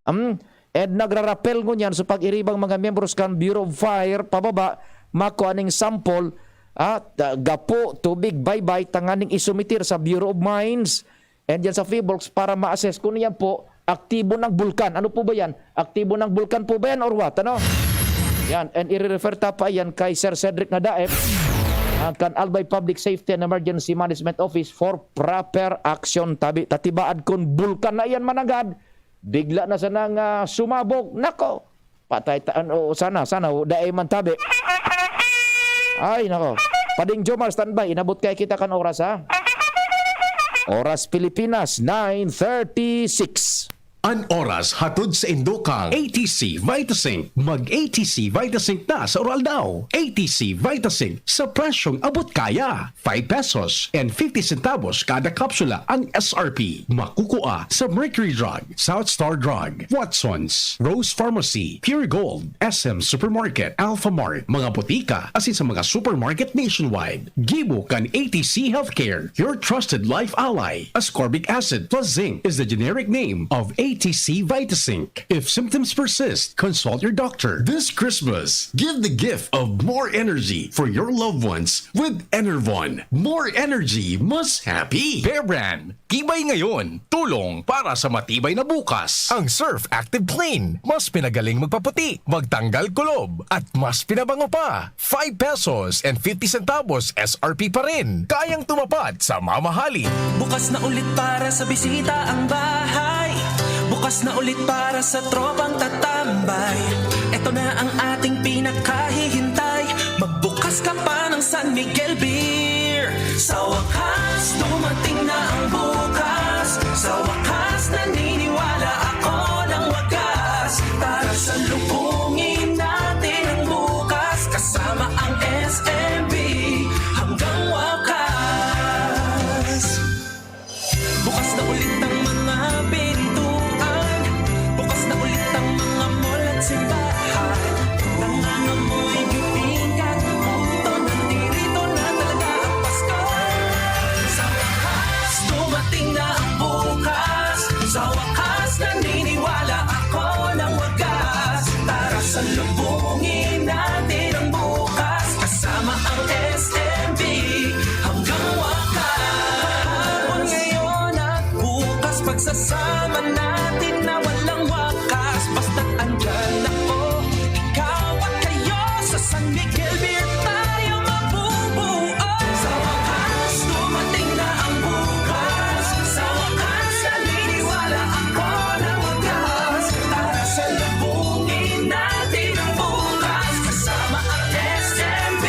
Am, and nagrarapel ngunyan sa pag-iribang mga miyembros kan Bureau of Fire, pababa, makua ning sample, ah, ta-, gapo, tubig, baybay, tanganing isumitir sa Bureau of Mines. And yan sa PHIVOLCS para ma-assess kung yan po, aktibo ng bulkan. Ano po ba yan? Aktibo ng bulkan po ba yan or what? Ano? Yan. And i-refer ta pa yan kay Sir Cedric Nadaep, ang kan Albay Public Safety and Emergency Management Office for proper action. Tabi, tatibaad kung bulkan na yan managad, bigla na sana nga sumabog. Nako! Patay ta-, ano, sana, sana, dai man tabi. Ay, nako. Pading Jomar, standby. Inabot kay kita kan oras, ha? Oras Pilipinas, nine thirty-six. An oras hatod sa indokang A T C Vitazinc. Mag A T C Vitazinc na sa Uraldaw. A T C Vitazinc sa presyong abot kaya. Five pesos and fifty centavos kada kapsula ang S R P. Makukua sa Mercury Drug, South Star Drug, Watson's, Rose Pharmacy, Pure Gold, S M Supermarket, Alpha Mart, mga botika, asin sa mga supermarket nationwide. Gibo kan A T C Healthcare, your trusted life ally. Ascorbic acid plus zinc is the generic name of A T C Vitazinc. If symptoms persist, consult your doctor. This Christmas, give the gift of more energy for your loved ones with Enervon. More energy, mas happy. Bear Brand, tibay ngayon, tulong para sa matibay na bukas. Ang Surf Active Clean, mas pinagaling magpaputi, magtanggal kulob, at mas pinabango pa. Five pesos and fifty centavos S R P pa rin. Kayang tumupad sa mamahalin. Bukas na ulit para sa bisita ang bahay. Bukas na ulit para sa tropang tatambay. Ito na ang ating pinakahihintay. Magbukas ka pa ng San Miguel Beer. Sa wakas, dumating na ang bukas. Sa wakas, naniniwala ako ng wagas. Tara, salubungin natin ang bukas. Kasama ang S M B hanggang wakas. Bukas na ulit ang mga pintuan. Bukas na ulit ang mga mall at simbahan. Nangangamoy bibingka, puto ng tirito na talaga ang Pasko. Sa wakas, dumating na ang bukas. Sa wakas, naniniwala ako ng wagas. Tara, salubungin natin ang bukas. Kasama ang S M B hanggang wakas. Hapon ngayon at bukas, pagsasama natin na walang wakas. Basta't andyan ako, ikaw at kayo, sa San Miguel Beer tayo mabubuo. Sa wakas, dumating na ang bukas. Sa wakas, naniniwala ako na wagas. Tara, salubungin natin ang bukas. Kasama ang S M B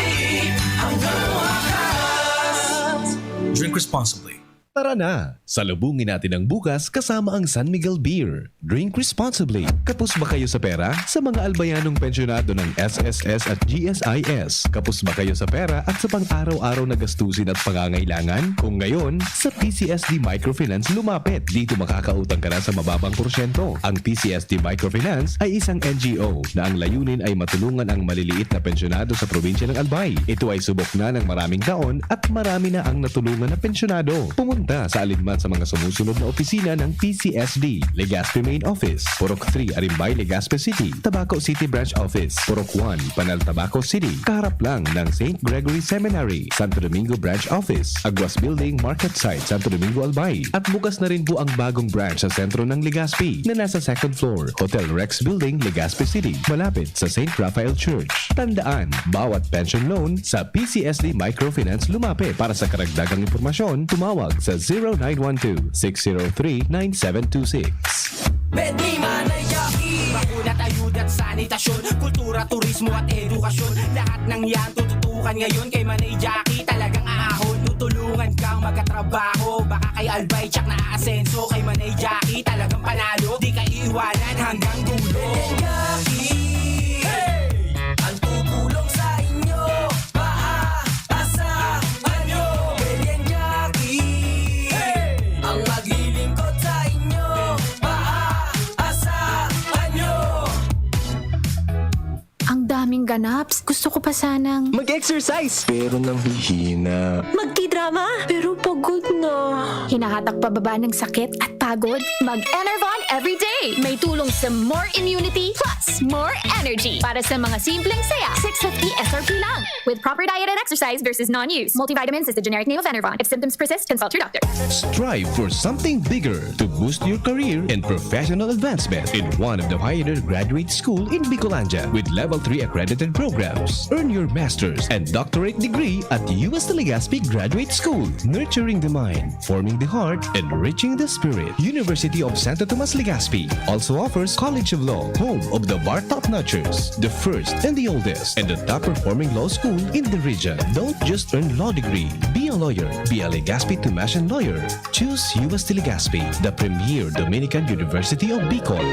hanggang wakas. Drink responsibly. Tara na! Salubungin natin ang bukas kasama ang San Miguel Beer. Drink responsibly. Kapos ba kayo sa pera? Sa mga albayanong pensyonado ng S S S at G S I S, kapos ba kayo sa pera at sa pang-araw-araw na gastusin at pangangailangan? Kung ngayon, sa P C S D Microfinance lumapit. Dito makakautang ka na sa mababang porsyento. Ang P C S D Microfinance ay isang N G O na ang layunin ay matulungan ang maliliit na pensyonado sa probinsya ng Albay. Ito ay subok na ng maraming taon at marami na ang natulungan na pensyonado. Pumunta sa alinman sa mga sumusunod na opisina ng P C S D: Legazpi Main Office, Purok three, Arimbay, Legazpi City; Tabaco City Branch Office, Purok one, Panal, Tabaco City, kaharap lang ng Saint Gregory Seminary; Santo Domingo Branch Office, Aguas Building, Market Site, Santo Domingo, Albay. At bukas na rin po ang bagong branch sa sentro ng Legazpi, na nasa second floor, Hotel Rex Building, Legazpi City, malapit sa Saint Raphael Church. Tandaan, bawat pension loan, sa P C S D Microfinance lumapit. Para sa karagdagang impormasyon, tumawag sa zero nine one two, six zero three, nine seven two six. Made ni Manay Jackie. Bakuna at ayuda at sanitasyon, kultura, turismo at edukasyon. Lahat ng yan tututukan ngayon kay Manay Jackie. Talagang aahon, tutulungan kang magkatrabaho. Baka kay Albay tsak na aasenso, kay Manay Jackie talagang panalo. Di ka iiwanan hanggang dulo. Manay Jackie, hey! Ang tutulong sa inyo, maaasahan nyo. Manay Jackie, hey! Ang maglilingkod sa inyo, maaasahan nyo. Ang Daming ganaps. Gusto ko pa sanang Mag-exercise! Pero nanghihina. Magtidrama? Pero pagod na. Hinahatak pababa ng sakit at pagod? Mag-Enervon everyday! May tulong sa more immunity plus more energy. Para sa mga simpleng saya, six fifty S R P lang. With proper diet and exercise versus non-use. Multivitamins is the generic name of Enervon. If symptoms persist, consult your doctor. Strive for something bigger to boost your career and professional advancement in one of the pioneer graduate school in Bicolandia with level three accredited programs. Earn your master's and doctorate degree at U S Legazpi Graduate School, nurturing the mind, forming the heart, and reaching the spirit. University of Santo Tomas Legazpi also offers College of Law, home of the bar top notchers, the first and the oldest, and the top performing law school in the region. Don't just earn law degree, be a lawyer, be a Legazpi Tomasan lawyer. Choose U S Legazpi, the premier Dominican University of Bicol.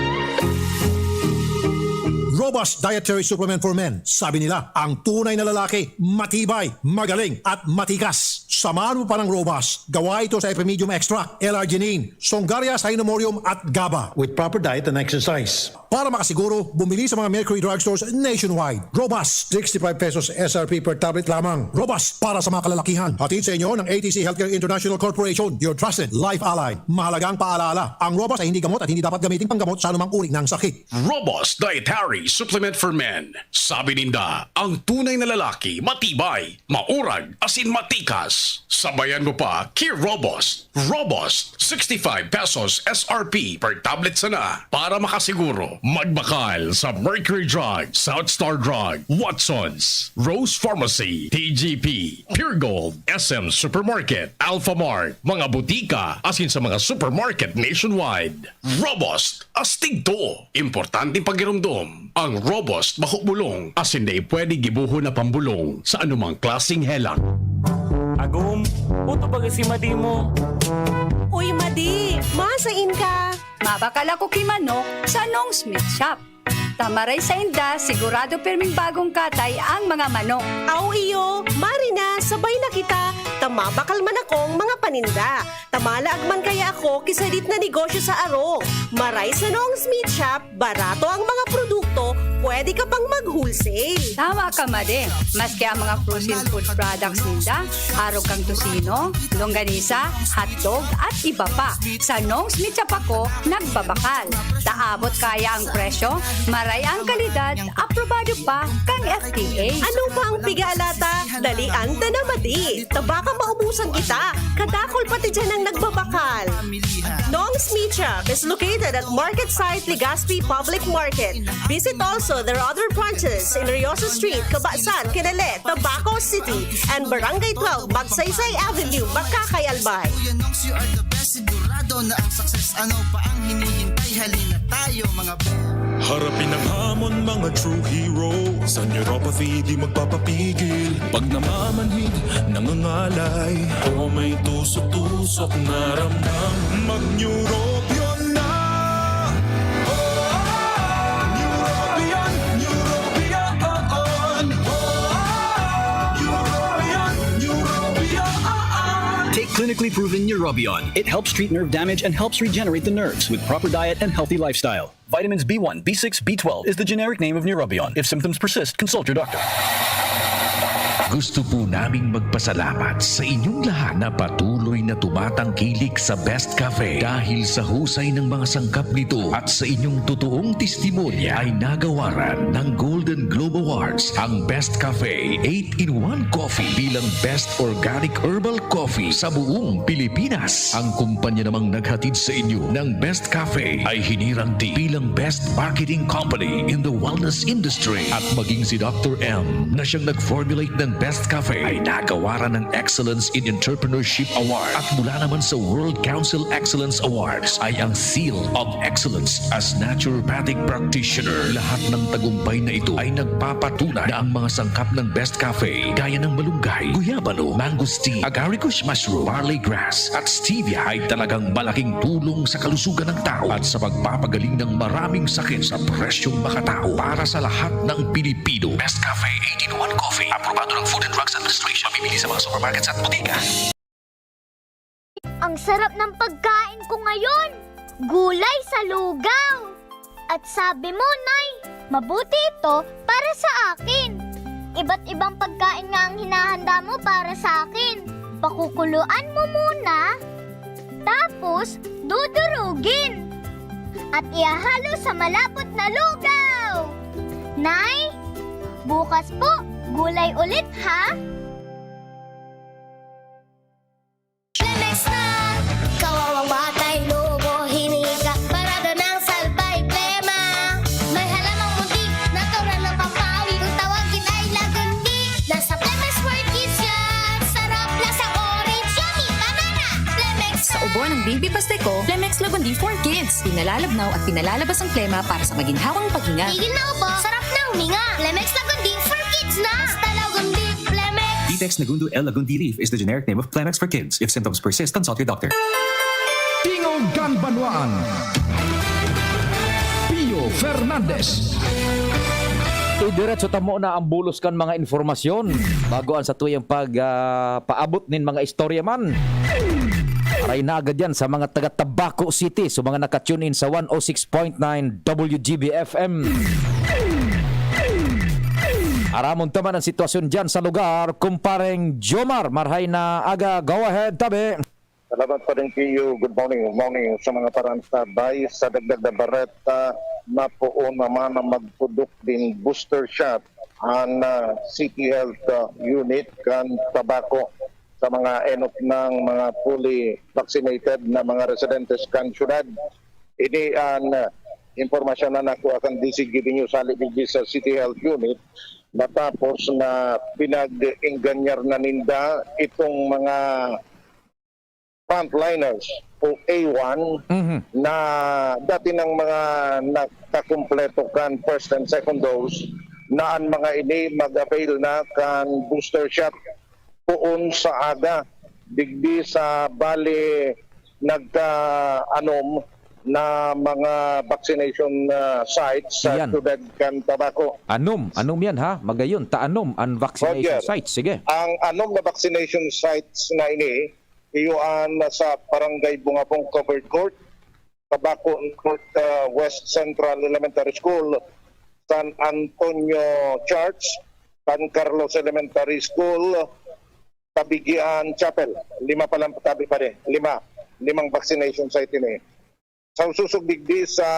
Robust Dietary Supplement for Men. Sabi nila, ang tunay na lalaki, matibay, magaling, at matikas. Samahan mo pa ng Robust. Gawa ito sa Epimedium Extract, L-arginine, Songaria Cynomorium, at GABA. With proper diet and exercise. Para makasiguro, bumili sa mga Mercury Drugstores nationwide. Robust, sixty-five pesos S R P per tablet lamang. Robust para sa mga kalalakihan. Hatid sa inyo ng A T C Healthcare International Corporation, your trusted life ally. Mahalagang paalala, ang Robust ay hindi gamot at hindi dapat gamitin panggamot sa anumang uri ng sakit. Robust Dietary Supplement for Men. Sabi ninda, ang tunay na lalaki, matibay, maurag, asin matikas. Sabayan mo pa, ki Robust. Robust, sixty-five pesos S R P per tablet sana. Para makasiguro, magbakal sa Mercury Drug, South Star Drug, Watsons, Rose Pharmacy, T G P, Pure Gold, S M Supermarket, Alpha Mart, mga butika, asin sa mga supermarket nationwide. Robust, astig to! Importanteng pagiromdom, ang Robust bako bulong, asin dai pwede gibohon na pambulong sa anumang klaseng helang. Agom, puto baga si Madi mo. Uy, Madi! Masain ka? Mabakal ako ki manok sa Nong Smith Shop. Ta maray sainda, sigurado pirming bagong katay ang mga manok. Aw iyo, mari na, sabay na kita, ta mabakal man akong mga paninda. Ta malaag man kaya ako ki sadit na negosyo sa arog. Maray sa Nong Smith Shop, barato ang mga produkto, pwede ka pang mag-wholesale. Tama ka, Madi. Maski ang mga frozen food products ninda, arog kan tocino, longganisa, hotdog, at iba pa. Sa Nong's Meat Shop ako, nagbabakal. Ta abot kaya ang presyo, maray ang kalidad, aprobado pa kan F D A. Ano pa ang piga-alata? Dalian ta na, Madi. Ta baka maubusan kita. Kadakul pati diyan ang nagbabakal. Nong's Meat Shop is located at Market Site Legazpi Public Market. Visit also their other branches in Riosa Street, Cabasan, Kinele, Tabaco City, and Barangay twelve, Magsaysay Avenue, Makakay, Albay. Kuya Nongs, you are the best. Sigurado na ang success. Ano pa ang hinihintay? Halina tayo, mga boy. Harapin ang hamon, mga true hero. Sa neuropathy, di magpapapigil. Pag namamanhid, nangangalay. O may tusok-tusok na ramdam. Mag-Neurobion na! Oh, Neurobion, Neurobion, oh, oh. Neurobion, Neurobion. Take clinically proven Neurobion. It helps treat nerve damage and helps regenerate the nerves with proper diet and healthy lifestyle. Vitamins B one, B six, B twelve is the generic name of Neurobion. If symptoms persist, consult your doctor. Gusto po naming magpasalamat sa inyong lahat na patuloy na tumatangkilik sa Best Cafe. Dahil sa husay ng mga sangkap nito at sa inyong totoong testimonya ay nagawaran ng Golden Globe Awards ang Best Cafe eight-in-one Coffee bilang Best Organic Herbal Coffee sa buong Pilipinas. Ang kumpanya namang naghatid sa inyo ng Best Cafe ay hinirang din bilang Best Marketing Company in the Wellness Industry. At maging si Doctor M na siyang nag-formulate ng Best Cafe ay nagawaran ng Excellence in Entrepreneurship Award. At mula naman sa World Council Excellence Awards ay ang Seal of Excellence as Naturopathic Practitioner. Lahat ng tagumpay na ito ay nagpapatunay na ang mga sangkap ng Best Cafe gaya ng malunggay, guyabano, mangosteen, agaricus mushroom, barley grass, at stevia ay talagang malaking tulong sa kalusugan ng tao at sa pagpapagaling ng maraming sakit sa presyong makatao para sa lahat ng Pilipino. Best Cafe eight-in-one Coffee. Aprobado ng Food and Drugs Administration. Mabibili sa mga supermarkets at botika. Ang sarap ng pagkain ko ngayon! Gulay sa lugaw! At sabi mo, Nay, mabuti ito para sa iba't ibang pagkain nga ang hinahanda mo para sa akin. Pakukuluan mo muna, tapos dudurugin. At ihahalo sa malapot na lugaw. Nay, bukas po, gulay ulit ha! Flemex na! Kawawang batay, lobo, hiningi ka, parada ng salbay, plema. May halamang muntik, natural na pampawi. Kung tawagin ay lagundi, nasa Flemex for Kids yan. Sarap, lasang orange, yummy, banana. Flemex Sa ubo ng Baby Pasteco, Flemex Lagundi for Kids. Pinalalabnaw at pinalalabas ang plema para sa maginhawang paghinga. Tigil na ubo, sarap na huminga. Flemex Lagundi for Kids na. Basta Lagundi, Flemex. Ditex Nagundo L Lagundi leaf is the generic name of Flemex for Kids. If symptoms persist, consult your doctor. Tingog kan Banwaan. Pio Fernandez. Idiretso ta muna ang bulos kan mga impormasyon bago ang satuyang pag, ah, paabot nin mga istorya man. Aray na agad yan sa mga taga Tabaco City, sa mga naka-tune in sa one oh six point nine W G B F M. Aramon ta man ang sitwasyon dyan sa lugar, kumpareng Jomar. Marhay na aga, go ahead, tabi. Salamat pa rin kayo. Good morning, good morning sa mga parantabay. Sa dagdag na bareta, napoon naman ang magpudok din booster shot ang, ah, City Health, ah, Unit kan Tabaco sa mga enot ng mga fully vaccinated na mga residentes kan syudad. Ini ang, ah, impormasyon na nakuha kan D C G B News hali digdi sa City Health Unit, matapos na pinag-ingganyar na ninda itong mga frontliners o A one Mhm. na dati ng mga nakakumpleto kan first and second dose, na ang mga ini mag-avail na kan booster shot poon sa aga digdi sa bali nagkaanom na mga vaccination, ah, sites sa Iyan. Siyudad kan Tabaco. Anom, anom yan ha, magayon, taanom ang vaccination Roger. Sites. Sige. Ang anom na vaccination sites na ini, iyo an sa Barangay Bungabong Covered Court, Tabaco North, ah, West Central Elementary School, San Antonio Church, San Carlos Elementary School, Tabigian Chapel. Lima pa lang tabi pare. Lima. Limang vaccination site ini. Sa ususog digdi sa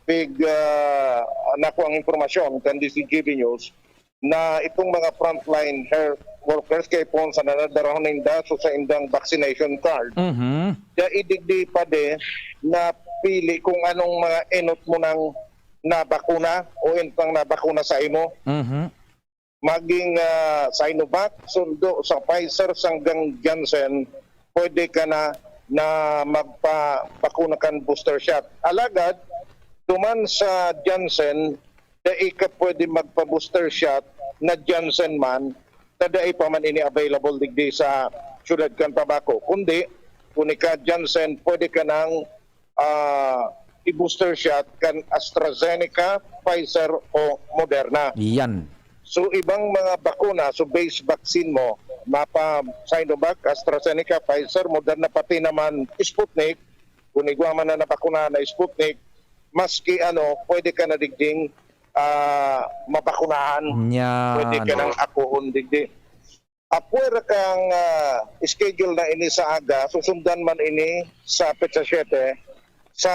pig, ah, nakuang impormasyon kan D C G B News na itong mga frontline health workers kay pon sa nanadarahon ninda so sa indang vaccination card. Mhm. Dai digdi pa de napili kung anong mga enot mo nang nabakuna o entang nabakuna sa imo. Mhm. Maging, ah, Sinovac, sundo sa Pfizer, sanggang Janssen, pwede ka na, na magpabakuna kan booster shot. Alagad, duman sa Janssen, dai ka pwede magpa-booster shot na Janssen man, ta dai pa man ini available digdi sa siyudad kan Tabaco. Kundi, kung ika Janssen, pwede ka nang ah, i-booster shot kan AstraZeneca, Pfizer o Moderna. Yan. So, ibang mga bakuna, so base vaccine mo, mapa Sinovac, AstraZeneca, Pfizer, Moderna, pati naman Sputnik, kung igwa man na nabakuna na Sputnik, maski ano, pwede ka na digding, ah, mabakunahan. Yan. Pwede ka nang akuhon digdi. Apwera kan, ah, schedule na ini sa aga, susundan man ini sa petsa siyete sa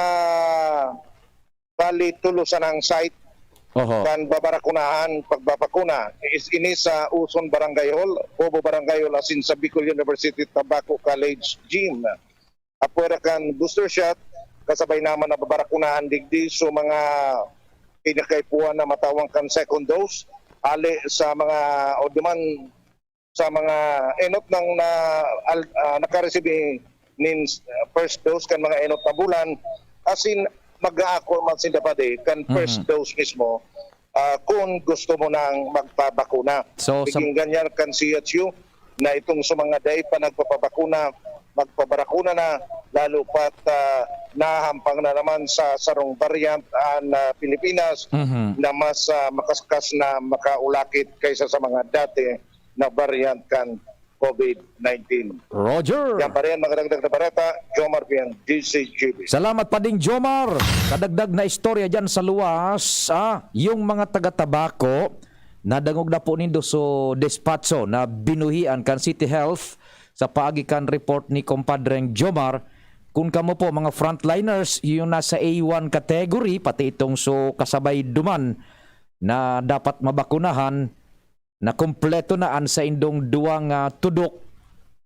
bali tulo sanang site Oho. kan babarakunahan, pagbabakuna. Is ini sa Uson Barangay Hall, Bobo Barangay Hall, asin sa Bicol University Tabaco College Gym. Apwera kan booster shot, kasabay naman na babarakunahan digdi so mga kinakaipuhan na matawang kan second dose, hali sa mga o duman sa mga enot nang na, al, ah, nakareceive nin, ah, first dose kan mga enot na bulan, asin mag-aako man sinda padi kan first Mhm. dose mismo, ah, kun gusto mo nang magpabakuna. So, sa Naging ganyan kan C H U na itong sa mga dai pa nagpapabakuna, magpabakuna na, lalo pat, ah, nahahampang na naman sa sarong variant an, ah, Pilipinas Mhm. na mas, ah, makaskas na makaulakit kaysa sa mga dati na variant kan COVID nineteen. Roger. Yan pa rin, mga dagdag na bareta, Jomar Piang, D C G B. Salamat pa ding Jomar. Kadagdag na istorya dyan sa luwas, ah, yung mga taga-Tabaco, Nadangog na po nindo so despacho na binuhian kan City Health sa paagi kan report ni Compadreng Jomar. Kun kamo po, mga frontliners, yung nasa A one category, pati itong so kasabay duman na dapat mabakunahan, na kompleto na an saindong duwang, ah, tudok,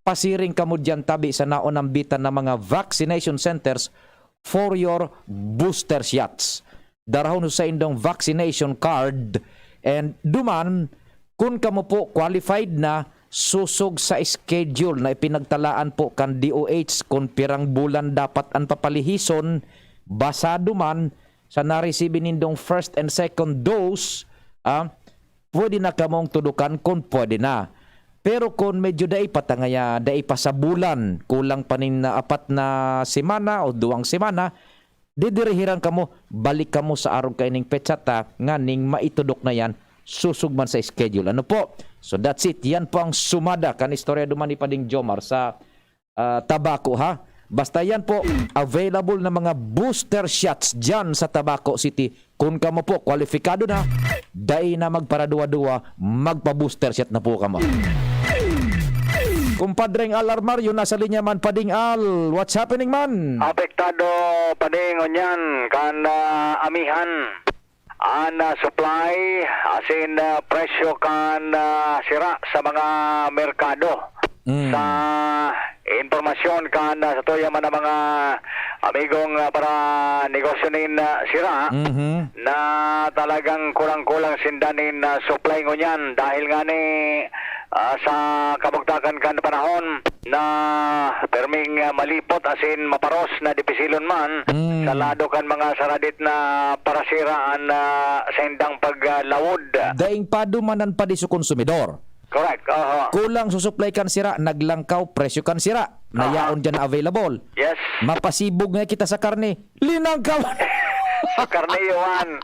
pasiring kamo diyan tabi sa naonambitan na mga vaccination centers for your booster shots. Darahon sa indong vaccination card, and duman, kun kamo po qualified na, susog sa schedule na ipinagtalaan po kan D O H kun pirang bulan dapat an papalihison, basado man sa naresibi nindong first and second dose, ah, pwede na kamong tudukan kun pwede na. Pero kun medyo dai pa tangaya, dai pa sa bulan, kulang pa nin apat na semana o duwang semana, didirihiran kamo, balik kamo sa arog kaining petsa ta nganing maitudok na yan, susog man sa schedule. Ano po? So that's it. Yan po ang sumada kan istorya duman ni Pading Jomar sa, ah, tabako, ha? Basta yan po, available na mga booster shots dyan sa Tabaco City. Kun kamo po, kwalipikado na, dai na magparaduwa-duwa, magpa-booster shot na po kamo. Kumpadreng Al Armario, nasa linya man, Pading Al. What's happening, man? Apektado, Pading, ngunyan, kan, ah, amihan. An, ah, supply, asin, ah, presyo kan, ah, sira sa mga merkado. Mm. Sa impormasyon kan, ah, sa tuya man ang mga amigong, ah, para negosyo nin, ah, sira, Mhm. na talagang kulang-kulang sinda nin, ah, supply ngunyan dahil nga ni, ah, sa kabugtakan kan panahon na perming, ah, malipot asin maparos na dipisilon man Mm. sa lado kan mga saradit na parasira an, ah, saindang paglawod. Daing padumanan pa di sa konsumidor. Correct, oho. Kulang sa supply kan sira, naglangkaw presyo kan sira na Aha. yaon diyan na available. Yes. Mapasibog nga kita sa karne, linangkaw. Sa karne, Johan.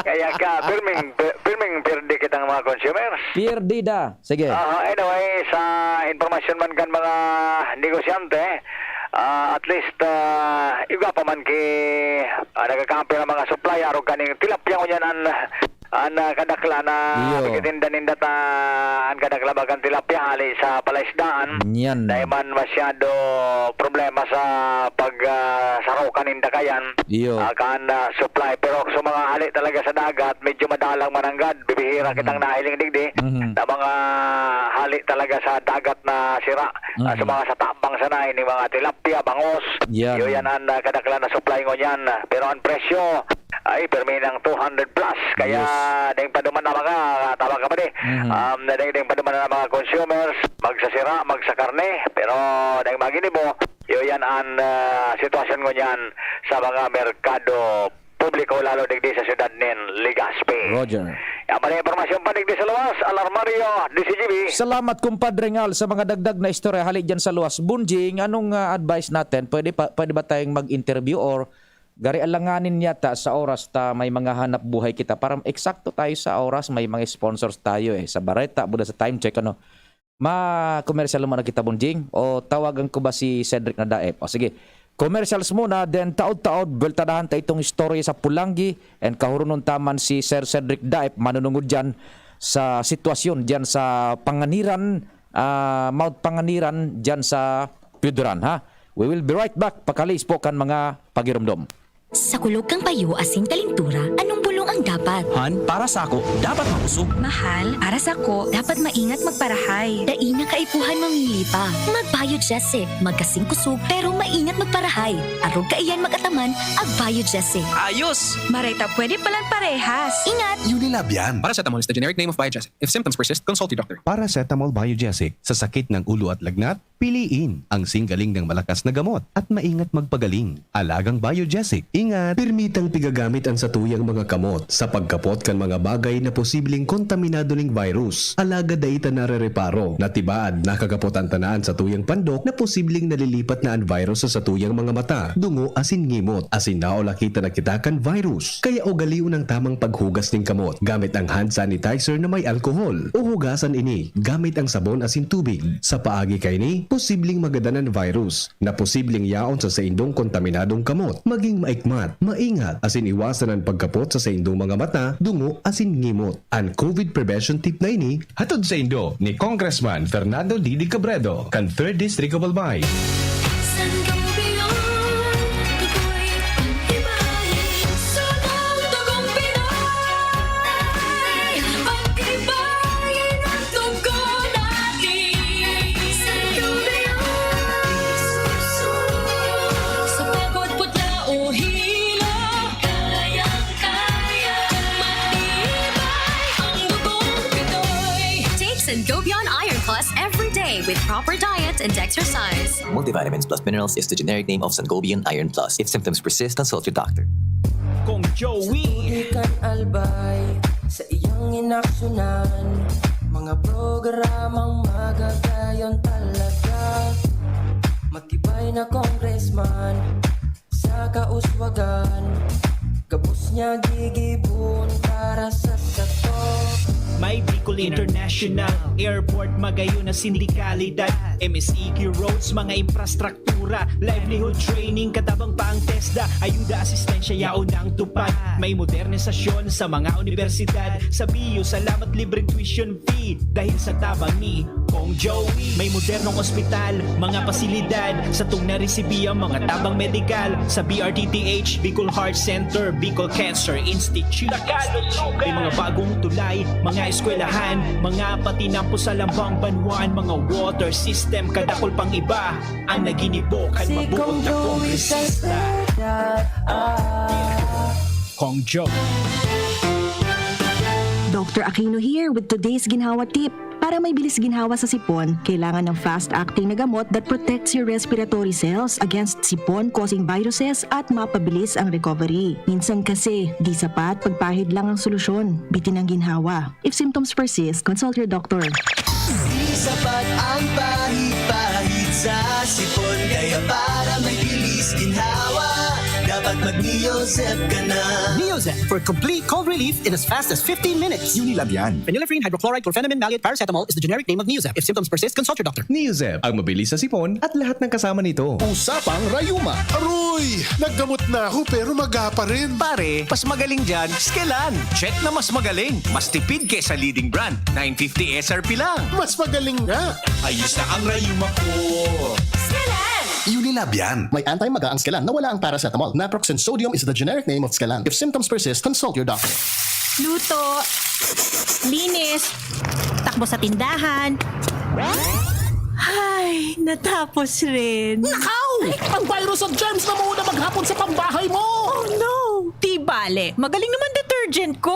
Kaya ka, pirming, pirming pirdi kitang mga consumers. Pirdi da. Sige. Aha, anyway, sa impormasyon man kan mga negosyante, ah, at least, ah, igwa pa man ki, ah, nagkakampi ang mga supply, arog kaning tilapia ngunyan an, an, ah, kadakla na Iyo. pagtitinda ninda ta, an kadakla bagang tilapia hali sa palaisdaan. Yan. Dai man masyado problema sa pag, ah, saro kaninda kayan. Iyo. Ah, kan, ah, supply. Pero sa mga hali talaga sa dagat, medyo madalang mananggad. Bibihira Mhm. kitang nahiling digdi Mhm. na mga hali talaga sa dagat na sira. Ah, sa Mhm. mga sa tabang sana, ini mga tilapia, bangos. Yan. Iyo yan ang, ah, kadaklan na supply ngunyan. Pero ang presyo ay permi ng two hundred plus. Kaya Yes. dahil pa duman na mga, tama ka pa di. Mhm. Um, na dahil, dahil pa duman na mga consumers, magsasira, magsakarne. Pero dahil maginibo, iyo yan ang, ah, sitwasyon ngunyan sa mga merkado publiko, lalo digdi sa siyudad nin Legazpi. Roger. Yan pala yung impormasyon pa digdi sa luwas, Alarmario, D C G B. Salamat, Kumpadre Ngal, sa mga dagdag na istorya hali dyan sa luwas. Bunjing, anong, ah, advice natin? Pwede pa, pwede ba tayong mag-interview or gari alanganin yata sa oras ta may mga hanap buhay kita? Para eksakto tayo sa oras, may mga sponsors tayo eh. Sa Bareta, buda sa time check, ano? Ma-commercial muna kita, Bunjing? O tawagan ko ba si Cedric na Daep? O sige, commercials muna, then taod-taod, bultadahan ta itong istorya sa Pulanggi, and kahurunon taman si Sir Cedric Daep, manunungod dyan sa sitwasyon dyan sa Panganiran, ah, Mount Panganiran, dyan sa Piuduran, ha? We will be right back, pakaliis po kan mga pagiromdom. Sa kulog kan payo asin kalintura, anong bulong ang dapat? Han, para sako, dapat makusog. Mahal, para sako, dapat maingat magparahay. Dai na kaipuhan mamili pa. Mag-Biogesic, magkasing kusog, pero maingat magparahay. Arog kaiyan mag-ataman, ag-Biogesic. Ayos! Maray ta pwede palan parehas. Ingat! Unilab yan. Paracetamol is the generic name of Biogesic. If symptoms persist, consult your doctor. Paracetamol Biogesic sa sakit ng ulo at lagnat, piliin ang singgaling ng malakas na gamot at maingat magpagaling. Alagang Biogesic. Ingat! Pirmitang pigagamit ang satuyang mga kamot sa pagkapot kan mga bagay na posibleng kontaminado ning virus. Alagad dai ta narereparo na tibaad nakakapot an tanaan satuyang pandok na posibleng nalilipat na an virus sa satuyang mga mata, dungo asin ngimot, asin naulakita na kita kan virus. Kaya ugalion ang tamang paghugas nin kamot gamit ang hand sanitizer na may alcohol, o hugasan ini gamit ang sabon asin tubig. Sa paagi kaini, posibleng magadan an virus na posibleng yaon sa saindong kontaminadong kamot. Maging maikmat, maingat, asin iwasan an pagkapot sa saindong mga mata, dungo asin ngimot. An COVID prevention tip na ini hatod saindo ni Congressman Fernando Didi Cabredo kan Third District of Albay. Sangobion, tukoy pag-ibahin, sunod tugong Pinoy. Pag-ibahin ang tugon natin. Sangobion, sa pagod, putla o hilo, kayang-kaya. Matibay ang dugong Pinoy. Take Sangobion Iron Plus every day with proper diet and exercise. Multivitamins plus minerals is the generic name of Sangobion Iron Plus. If symptoms persist, consult your doctor. Kong Joey. Sa tubig kan Albay, sa iyang inaksyonan, mga programang magagayon talaga. Matibay na congressman, sa kauswagan, gabos niya gigibon para sa sato. May Bicol International Airport, magayon na sindikalidad, M S E Q roads, mga infrastruktura, livelihood training, katabang pa ang TESDA, ayuda, asistensya, yaon ang tupad. May modernisasyon sa mga universidad, sa B U, salamat, libreng tuition fee, dahil sa tabang ni Kong Joey. May modernong ospital, mga pasilidad, satong naresibi ang mga tabang medikal sa B R T T H, Bicol Heart Center, Bicol Cancer Institute. May mga bagong tulay, mga eskwelahan, mga patinampo sa lambang banwaan, mga water system, kadakol pang iba ang naginibo kan mabuot na kongresista. Kong Joey. Doctor Aquino here with today's ginhawa tip. Para may bilis ginhawa sa sipon, kailangan ng fast-acting na gamot that protects your respiratory cells against sipon-causing viruses at mapabilis ang recovery. Minsan kasi, di sapat, pagpahid lang ang solusyon. Bitin ang ginhawa. If symptoms persist, consult your doctor. Di sapat ang pahid-pahid sa sipon, kaya para may bilis ginhawa, dapat mag-Neozep ka na. Neozep for complete cold relief in as fast as fifteen minutes. Unilab yan. Phenylephrine hydrochloride chlorphenamine maleate paracetamol is the generic name of Neozep. If symptoms persist, consult your doctor. Neozep, ang mabilis sa sipon at lahat ng kasama nito. Usapang rayuma. Aroy! Naggamot na ako pero maga pa rin. Pare, mas magaling dyan, Skelan. Check na mas magaling. Mas tipid kesa leading brand. Nine fifty S R P lang. Mas magaling nga. Ayos na ang rayuma ko. Skelan! Unilab yan. May anti-maga ang Skelan na wala ang paracetamol. Naproxen sodium is the generic name of Skelan. If symptoms persist, consult your doctor. Luto, linis, takbo sa tindahan. Ay, natapos rin. Nakaw! Ang virus at germs na muna maghapon sa pambahay mo! Oh no! Di bale, magaling naman detergent ko.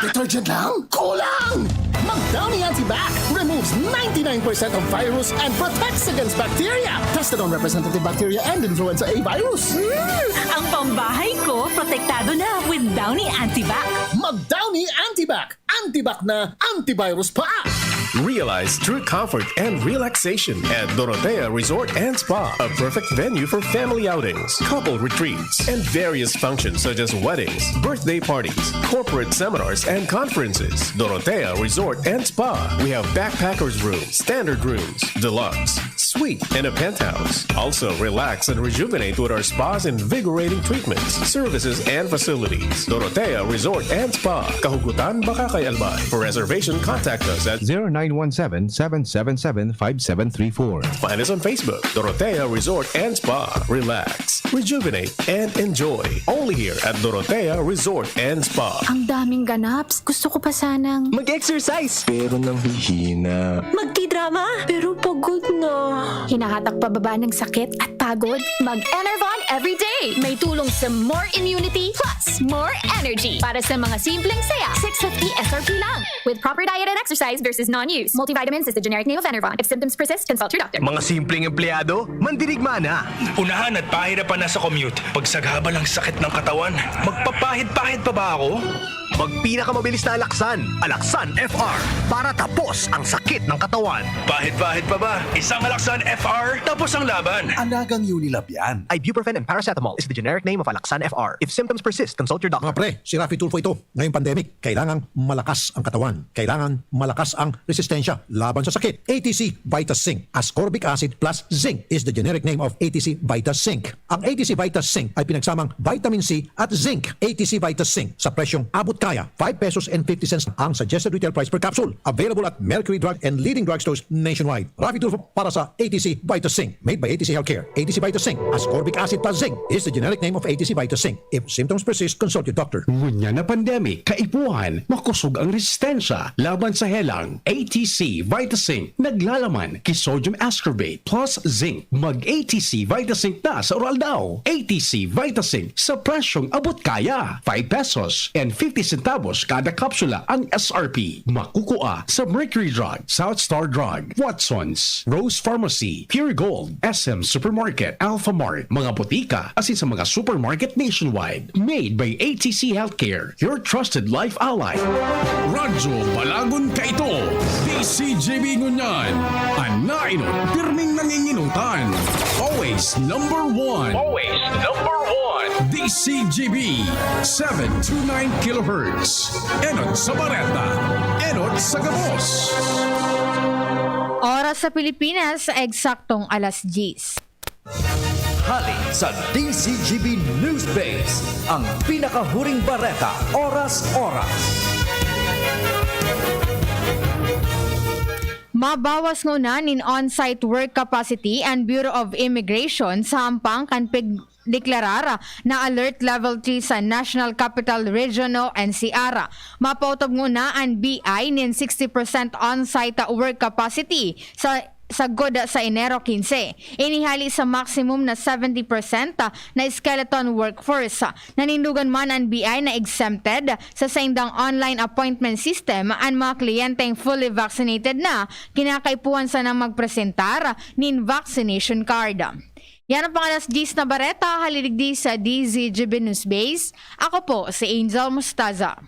Detergent lang? Kulang! Mag Downy Antibac removes ninety-nine percent of virus and protects against bacteria. Tested on representative bacteria and influenza A virus. Hmm, ang pambahay ko protektado na with Downy Antibac. Mag Downy Antibac! Antibac na, antivirus pa! Realize true comfort and relaxation at Dorotea Resort and Spa, a perfect venue for family outings, couple retreats, and various functions such as weddings, birthday parties, corporate seminars, and conferences. Dorotea Resort and Spa. We have backpackers room, standard rooms, deluxe, suite, and a penthouse. Also, relax and rejuvenate with our spa's invigorating treatments, services, and facilities. Dorotea Resort and Spa, Kahugutan, Bacacay, Albay. For reservation, contact us at zero nine one seven, seven seven seven, five seven three four. Find us on Facebook, Dorotea Resort and Spa. Relax, rejuvenate, and enjoy. Only here at Dorotea Resort and Spa. Ang daming ganaps. Gusto ko pa sanang mag-exercise. Pero nanghihina. Magtidrama. Pero pagod na. Hinahatak pababa ng sakit at pagod. Mag-Enervon everyday. May tulong sa more immunity plus more energy. Para sa mga simpleng saya, six fifty S R P lang. With proper diet and exercise versus non-use. Multivitamins is the generic name of Enervon. If symptoms persist, consult your doctor. Mga simpleng empleyado, mandirigma na. Unahan at pahirapan na sa commute. Pagsagabal ang sakit ng katawan. Magpapahid-pahid pa ba ako? Magpinakamabilis na Alaxan, Alaxan F R, para tapos ang sakit ng katawan. Pahid-pahid pa ba? Isang Alaxan F R, tapos ang laban. Alagang Unilab yan. Ibuprofen and paracetamol is the generic name of Alaxan F R. If symptoms persist, consult your doctor. Mga pre, si Raffy Tulfo ito. Ngayong pandemic, kailangang malakas ang katawan. Kailangan malakas ang resistensya laban sa sakit. A T C Vita Zinc. Ascorbic acid plus zinc is the generic name of A T C Vita Zinc. Ang A T C Vita Zinc ay pinagsamang vitamin C at zinc. A T C Vita Zinc sa presyong abot kaya, five pesos and fifty cents ang suggested retail price per capsule. Available at Mercury Drug and leading drugstores nationwide. Raffy Tulfo para sa A T C Vita Zinc. Made by A T C Healthcare. A T C Vita Zinc, ascorbic acid plus zinc, is the generic name of A T C Vita Zinc. If symptoms persist, consult your doctor. Ngunyan na pandemic, kaipuhan, makosog ang resistensya laban sa helang. A T C Vita Zinc, naglalaman ki sodium ascorbate plus zinc. Mag A T C Vita Zinc na sa Uraldaw. A T C Vita Zinc sa presyong abot kaya. Five pesos and fifty centavos kada kapsula ang S R P. Makukua sa Mercury Drug, South Star Drug, Watsons, Rose Pharmacy, Pure Gold, S M Supermarket, Alpha Mart, mga botika, asin sa mga supermarket nationwide. Made by A T C Healthcare, your trusted life ally. Radyo Balagon Kaito, D C G B Ngunyan, an nainot, pirming nanginginutan. Always number one. Always number one. D C G B, seven two nine kilohertz. Enot sa bareta, enot sa gabos. Oras sa Pilipinas, eksaktong alas diyes. Hali sa D C G B News Base, ang pinakahuring bareta, oras-oras. Mabawas nguna nin on-site work capacity an Bureau of Immigration sa hampang kan pigdeklarar na Alert Level three sa National Capital Region o N C R. Mapautob nguna an B I nin sixty percent on-site work capacity sa sagkod sa Enero quince. Ini hali sa maximum na seventy percent na skeleton workforce. Nanindogan man an B I na exempted sa saindang online appointment system an mga kliyenteng fully vaccinated na, kinakaipuhan sanang magpresentar nin vaccination card. Yan ang pang-alas diyes na bareta, hali digdi sa D Z G B News Base. Ako po si Angel Mostaza.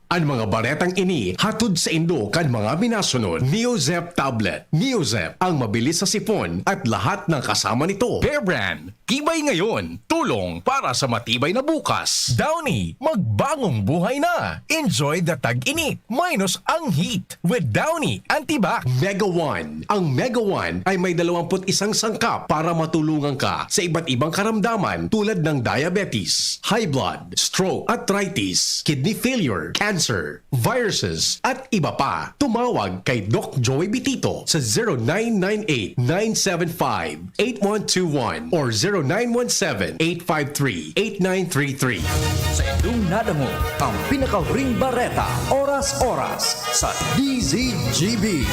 An mga baretang ini hatod saindo kan mga minasunod: Neozep Tablet. Neozep, ang mabilis sa sipon at lahat ng kasama nito. Bear Brand, tibay ngayon, tulong para sa matibay na bukas. Downy, magbagong buhay na. Enjoy the tag-init, minus ang heat with Downy Antibac. Mega One. Ang Mega One ay may dalawampu't isang sangkap para matulungan ka sa iba't ibang karamdaman tulad ng diabetes, high blood, stroke, arthritis, kidney failure, cancer, viruses, at iba pa. Tumawag kay Doc Joey Bitito sa zero nine nine eight, nine seven five, eight one two one or zero nine one seven, eight five three, eight nine three three. Sa indong nadangog ang pinakahuring bareta, oras-oras, sa D Z G B.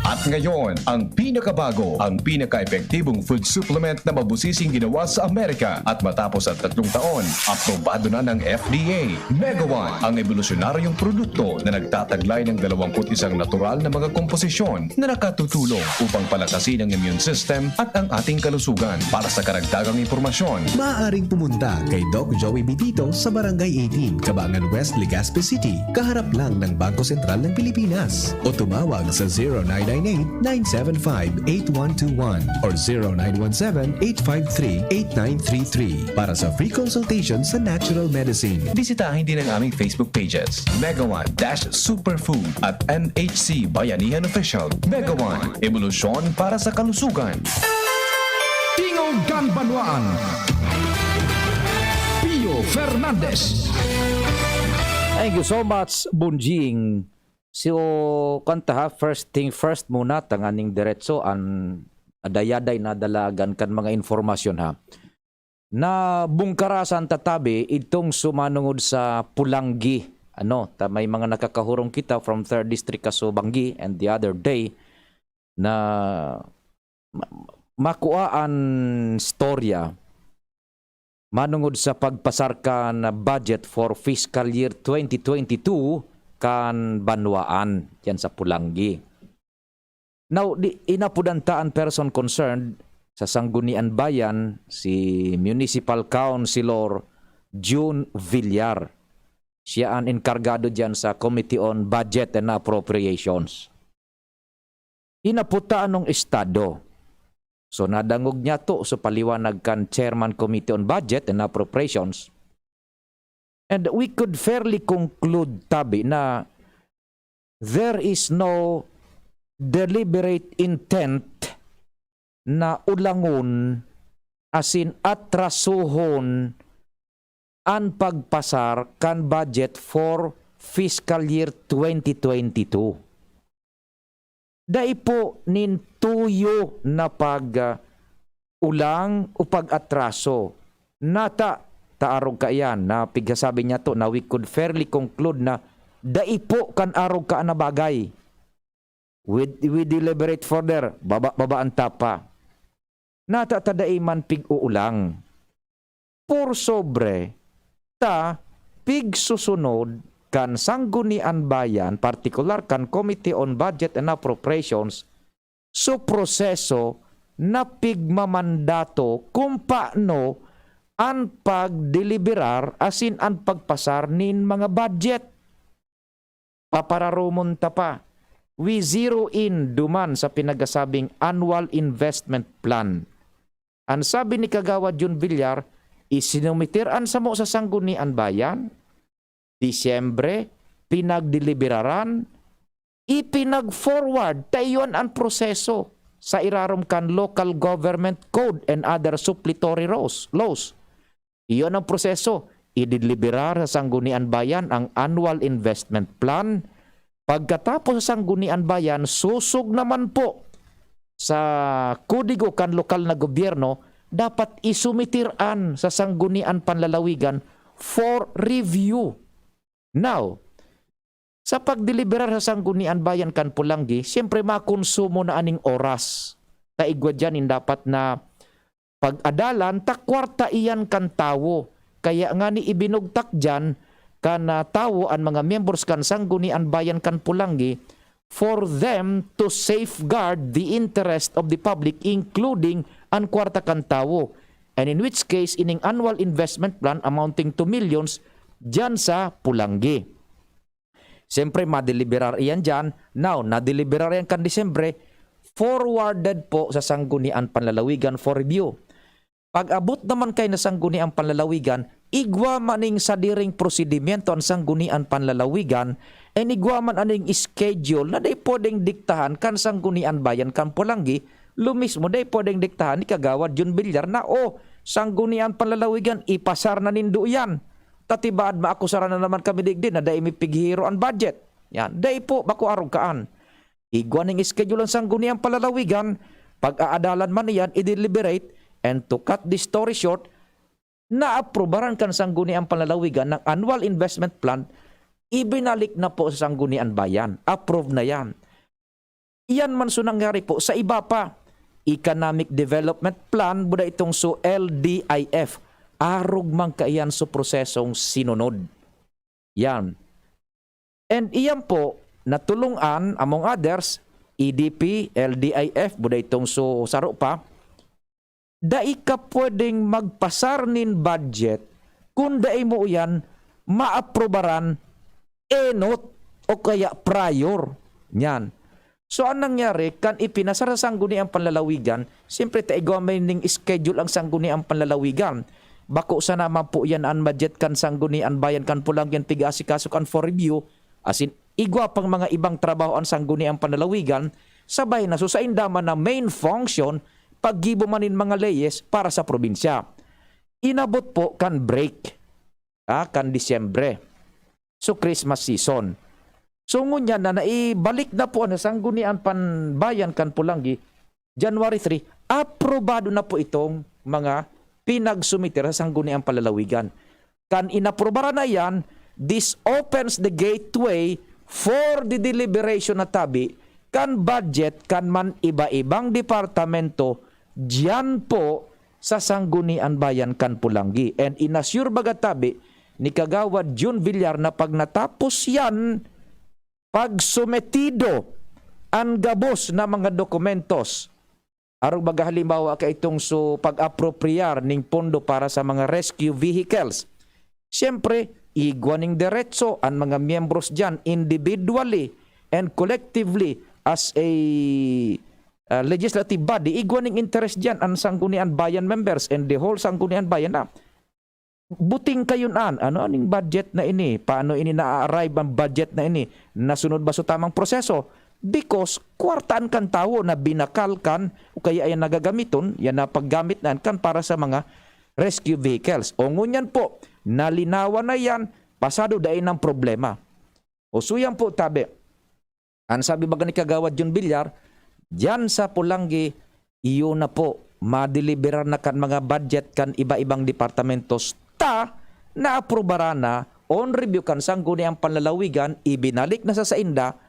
At ngayon, ang pinakabago, ang pinaka-epektibong food supplement na mabusising ginawa sa Amerika at matapos ang tatlong taon, aprobado na ng F D A. Mega One, ang ebolusyonaryong produkto na nagtataglay ng dalawampu't isang natural na mga komposisyon na nakatutulong upang palakasin ang immune system at ang ating kalusugan. Para sa karagdagang impormasyon, maaaring pumunta kay Doc Joey Bitito sa Barangay eighteen, Cabangan West, Legazpi City, kaharap lang ng Bangko Sentral ng Pilipinas. O tumawag sa zero nine nine eight, nine seven five, eight one two one or zero nine one seven, eight five three, eight nine three three para sa free consultation sa natural medicine. Bisitahin din ang aming Facebook pages, Mega One dash Superfood at M H C Bayanihan Official. Mega One, ebolusyon para sa kalusugan. Tingog kan Banwaan, Pio Fernandez. Thank you so much, Bunjing. So, kanta ha, first thing first muna, tanganing diretso an adayaday na dalagan kan mga informasyon ha. Na bungkarasan tatabi itong sumanungod sa Pulanggi. Ano, ta may mga nakakahurong kita from third District Kaso Banggi and the other day na ma-, makua an storya manungod sa pagpasar kan budget for fiscal year twenty twenty-two kan banwaan, yan sa Pulanggi. Now, di, inapudan ta an person concerned sa Sangguniang Bayan, si Municipal Councilor Jun Villar. Siya an enkargado diyan sa Committee on Budget and Appropriations. Inapod ta anong estado. So, nadangog niya to sa paliwanag kan Chairman Committee on Budget and Appropriations. And we could fairly conclude, tabi, na there is no deliberate intent na ulangon, asin atrasohon an pagpasar kan budget for fiscal year twenty twenty-two. Dai po nin tuyo na pag, ah, ulang o pag-atraso. Nata, ta arog kaiyan na pigsasabi niya to na we could fairly conclude na dai po kan arog ka na bagay. We, we deliberate further, baba-babaan ta pa. Nata ta dai man pig-uulang. Por sobre, ta pigsusunod kan Sanggunian Bayan, partikular kan Committee on Budget and Appropriations, so proseso na pigmamandato kung paano an pagdeliberar asin an pagpasar nin mga budget. Papararomon ta pa, we zero in duman sa pinagasabing annual investment plan. An sabi ni Kagawad Jun Villar, isinumiter an samo sa Sanggunian Bayan, Disyembre, pinagdeliberaran, ipinag-forward, ta iyon an proseso sa irarom kan Local Government Code and other suppletory laws. laws. Iyon ang proseso. Idideliberar sa Sanggunian Bayan ang annual investment plan. Pagkatapos sa Sanggunian Bayan, susog naman po sa kodigo kan lokal na gobyerno, dapat isumitiran sa Sanggunian Panlalawigan for review. Now, sa pagdeliberar sa Sanggunian Bayan kan Polangui, siyempre makonsumo na aning oras. Ta igwa diyan in dapat na pag-adalan, ta kwarta iyan kan tawo. Kaya ngani ibinugtak diyan kan, ah, tawo an mga miyembros kan Sanggunian Bayan kan Polangui for them to safeguard the interest of the public, including an kwarta kan tawo. And in which case, ining annual investment plan amounting to millions diyan sa Polangui. Siyempre, madeliberar iyan diyan. Now, nadeliberar iyan kan Disyembre, forwarded po sa Sanggunian Panlalawigan for review. Pag-abot naman kay na Sanggunian Panlalawigan, igwa man ning sadiring prosedimento an Sanggunian Panlalawigan, and igwa man aning schedule na dai pwedeng diktahan kan Sanggunian Bayan kan Polangui, lo mismo dai pwedeng diktahan ni Kagawad Jun Villar na, "Oh, Sanggunian Panlalawigan, ipasar na nindo iyan." Ta tibaad maakusaran na naman kami digdi na dai mi pighihiro an budget. Yan. Dai po, bako arog kaan. Igwa ning schedule an Sanggunian Panlalawigan, pag-aadalan man iyan, i-deliberate, and to cut the story short, naaprubaran kan Sanggunian Panlalawigan ng annual investment plan, ibinalik na po sa Sanggunian Bayan. Approve na yan. Iyan man so nangyari po sa iba pa. Economic Development Plan, buda itong so L D I F. Arog man kaiyan so prosesong sinunod. Yan. And iyan po, natulungan, among others, E D P, L D I F, buda itong so saro pa, dai ka pwedeng magpasar nin budget kung dai mo iyan maaprubaran enot o kaya prior niyan. So, ang nangyari, kan ipinasar sa Sangguniang Panlalawigan, siyempre, ta igwa man ning schedule ang Sangguniang Panlalawigan. Bako sana man po yan an budget kan Sangguniang Bayan kan Polangui an pig-aasikaso kan for review, asin igwa pang mga ibang trabaho an Sangguniang Panlalawigan, sabay na so sainda man na main function, paggibo man nin mga leyes para sa probinsya. Inabot po kan break, ah, kan Disyembre. So, Christmas season. So, ngunyan na naibalik na po an Sanggunian Panbayan kan Polangui, January three, aprobado na po itong mga pinagsumiter sa Sangguniang Panlalawigan. Kan inaprobaran na iyan, this opens the gateway for the deliberation na tabi kan budget kan man iba-ibang departamento diyan po sa Sanggunian Bayan kan Polangui. And inassure baga tabi ni Kagawad Jun Villar na pag natapos yan, pag sometido an gabos na mga dokumentos, arog baga halimbawa kaitong so pag-apropriar ning pondo para sa mga rescue vehicles, Siyempre, igwa ning deretso an mga miyembros diyan individually and collectively as a, ah, legislative body, igwa ning interest diyan an Sangguniang Bayan members and the whole Sangguniang Bayan na buting kayon an, ano ning budget na ini? Paano ini na-arrive ang budget na ini? Nasunod ba sa tamang proseso? Because kwartaan kan tawo na binakal kan o kaya yan nagagamiton, yan na paggamit na kan para sa mga rescue vehicles. O ngunyan po, nalinawan na yan, pasado dai nang problema. O suyan po, tabi. An sabi baga ni Kagawad Jun Villar, diyan sa Polangui, iyo na po, madeliveran na kan mga budget kan iba-ibang departamentos ta naaprubaran na on review kan Sangguniang Panlalawigan, ibinalik na sa sainda.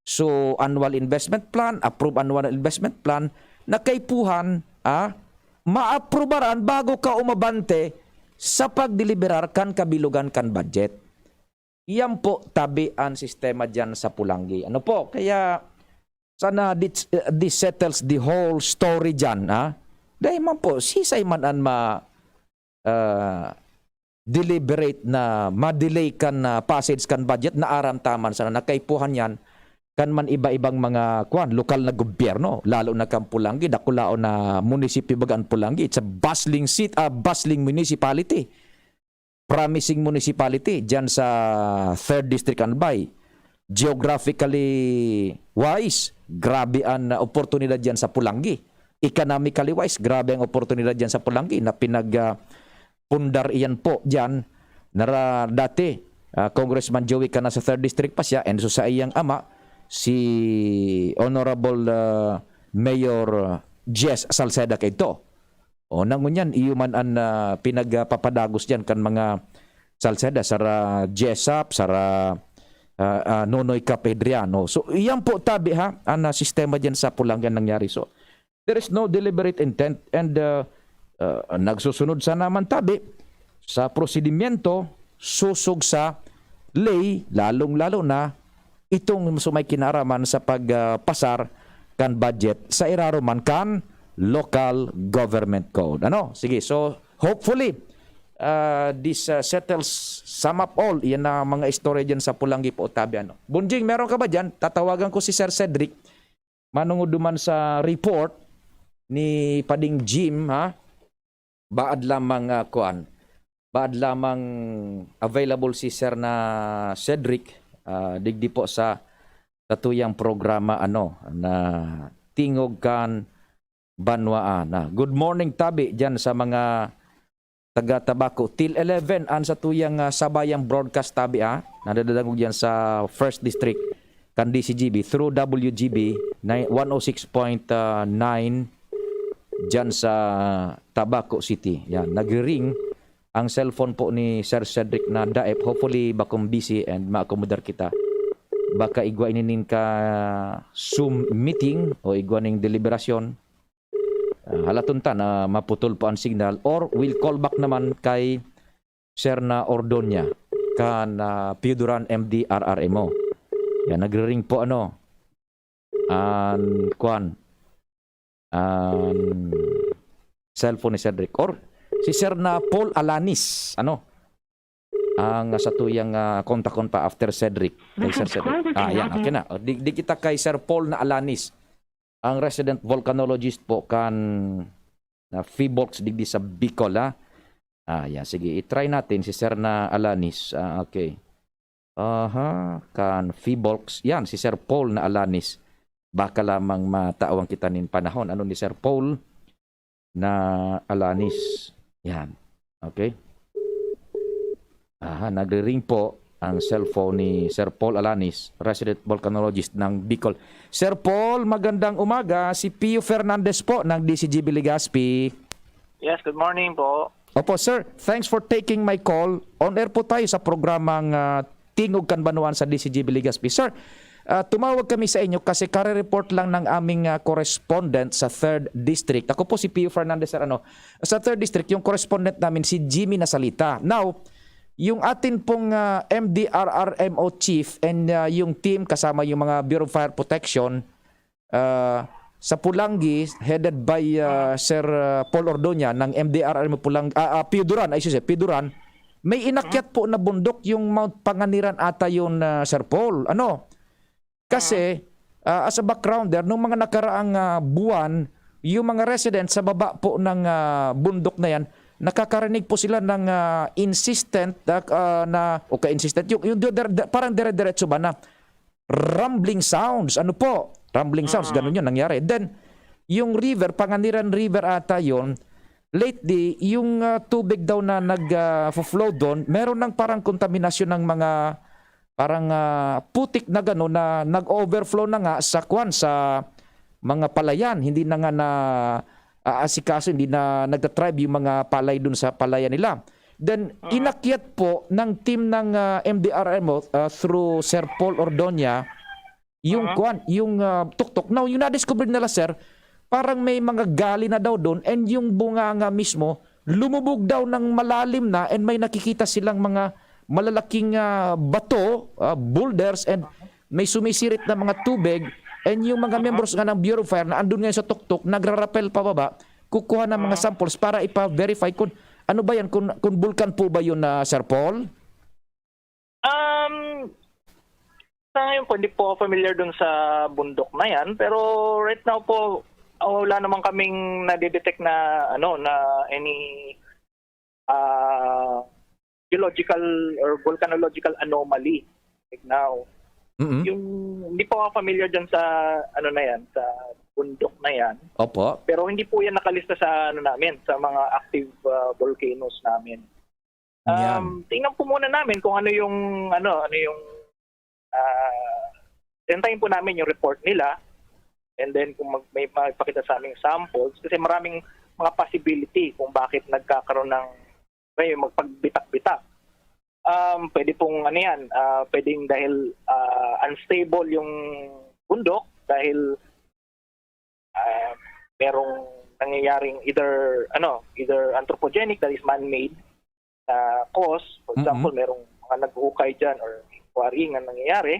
So, annual investment plan, approve annual investment plan, na kaipuhan, ah, maaprubaran bago ka umabante sa pagdeliberar kan kabilugan kan budget. Iyan po tabi an sistema diyan sa Polangui. Ano po? Kaya sana this, this settles the whole story diyan, ha? Dahil man po, sisay man an ma, ah, deliberate na ma-delay kan, ah, passage kan budget na aram ta man sana na kaipuhan yan kan man iba-ibang mga, kwan, lokal na gobyerno, lalo na kan Polangui, dakulaon na munisipyo baga an Polangui. It's a bustling city, ah, bustling municipality. Promising municipality diyan sa third District, Albay. Geographically wise, grabe an, ah, oportunidad diyan sa Polangui. Economically wise, grabe ang oportunidad diyan sa Polangui na pinag, ah, pundar iyan po diyan. Nara dati, ah, Congressman Joey ka na sa third District pa siya, and so sa iyang ama, si Honorable, ah, Mayor Jess Salceda kaidto. O, na ngunyan, iyo man an, ah, pinagpapadagos diyan kan mga Salceda, sara Jessup, sara, ah, ah, Nonoy Kapedriano. So, iyan po tabi, ha, an, ah, sistema diyan sa Polangui nangyari. So, there is no deliberate intent and, ah, ah, nagsusunod sana man tabi sa prosedimyento, susog sa ley, lalong-lalo na itong sa may kinaraman sa pag, ah, pasar kan budget sa irarom man kan local government code. Ano? Sige, so hopefully, ah, this, ah, settles, sum up all, yan na mga istorya dyan sa Polangui po, tabi, ano. Bunjing, meron ka ba dyan? Tatawagan ko si Sir Cedric, manungod duman sa report ni Pading Jim, ha? Baad lamang, ah, kuan, baad lamang available si Sir na Cedric, ah, digdi po sa satuyang programa, ano, na Tingog kan Banwaan. Ah, good morning, tabi, diyan sa mga taga Tabaco. Till eleven an satuyang, ah, sabayang broadcast, tabi, ah, nadadangog diyan sa First District kan D C G B through W G B na one oh six point nine diyan sa Tabaco City. Yan, nagri-ring ang cellphone po ni Sir Cedric na daep. Hopefully, bakong busy and maakomodar kita. Baka igwa ini nin ka Zoom meeting o igwa ning deliberasyon. Ah, halaton ta na maputol po ang signal or we'll call back naman kay Sir na Ordonia kan, ah, Pioduran M D R R M O. Yan, nagre-ring po, ano, an, kwan, an cellphone ni Cedric. Or si Sir na Paul Alanis, ano, ang satuyang, ah, kontakon pa after Cedric. Kay Sir Cedric. Ah, yan, okay na. O, di, di kita kay Sir Paul na Alanis, ang resident volcanologist po kan na Phivolcs digdi sa Bicol, ha? Ah, yan. Sige, i-try natin si Sir na Alanis. Ah, okay. Aha, kan Phivolcs. Yan, si Sir Paul na Alanis. Baka lamang matawan kita nin panahon. Ano ni Sir Paul na Alanis? Yan. Okay. Aha, nagre-ring po ang cellphone ni Sir Paul Alanis, resident volcanologist ng Bicol. Sir Paul, magandang umaga. Si Pio Fernandez po ng D C G B Legazpi. Yes, good morning po. Opo, sir. Thanks for taking my call. On air po tayo sa programang, ah, Tingog kan Banwaan sa D C G B Legazpi. Sir, ah, tumawag kami sa inyo kasi kare-report lang ng aming, ah, correspondent sa third District. Ako po si Pio Fernandez, sir, ano. Sa third District, yung correspondent namin si Jimmy Nasalita. Now, yung atin pong, ah, M D R R M O chief and, ah, yung team kasama yung mga Bureau of Fire Protection, ah, sa Polangui, headed by, ah, Sir, ah, Paul Ordonia ng M D R R M O Polang-, ah, ah, Pioduran, ay, excuse, Pioduran, May inakyat po na bundok, yung Mount Panganiran ata yun, ah, Sir Paul. Ano? Kasi, ah, as a backgrounder, nung mga nakaraang, ah, buwan, yung mga residents sa baba po ng, ah, bundok na yan, nakakarinig po sila ng, ah, insistent, ah, ah, na, o ka-insistent, yung, yung dire-, dire-, parang dire-diretso ba na rumbling sounds. Ano po? Rumbling sounds, ganun yun nangyari. Then, yung river, Panganiran River ata yun, lately, yung, ah, tubig daw na nag, ah, fo-flow doon, meron ng parang kontaminasyon ng mga, parang, ah, putik na gano'n na nag-overflow na nga sa kwan, sa mga palayan. Hindi na nga na aasikaso, hindi na nagta-thrive yung mga palay dun sa palayan nila. Then, inakyat po ng team ng, ah, M D R M O, ah, through Sir Paul Ordoña, yung kwan, yung, ah, tuktok. Now, yung na-discover nila, sir, parang may mga gali na daw dun, and yung bunganga mismo, lumubog daw ng malalim na, and may nakikita silang mga malalaking, ah, bato, ah, boulders, and may sumisirit na mga tubig, and yung mga membros nga ng Bureau of Fire na andun ngayon sa tuktok, nagrarapel pababa, kukuha ng mga samples para ipa-verify kung ano ba yan, kung, kung bulkan po ba yun, ah, Sir Paul? Um, sa ngayon po, hindi po ako familiar dun sa bundok na yan. Pero right now po, ah, wala naman kaming nadidetect na, ano, na any ah, geological or volcanological anomaly right now. Mm. Yung, hindi po ako familiar dyan sa, ano na yan, sa bundok na yan. Opo. Pero hindi po yan nakalista sa, ano namin, sa mga active ah, volcanoes namin. Yan. Um, tingnan po muna namin kung ano yung, ano, ano yung, ah, hintayin po namin yung report nila. And then kung mag, may magpakita sa aming samples, kasi maraming mga possibility kung bakit nagkakaroon ng, may magpagbitak-bitak. Um, pwede pong ano yan, ah, pwedeng dahil ah, unstable yung bundok dahil ah, merong nangyayaring either, ano, either anthropogenic, that is man-made na cause. For Mm-mm. example, merong mga naghuhukay dyan or quarrying na nangyayari.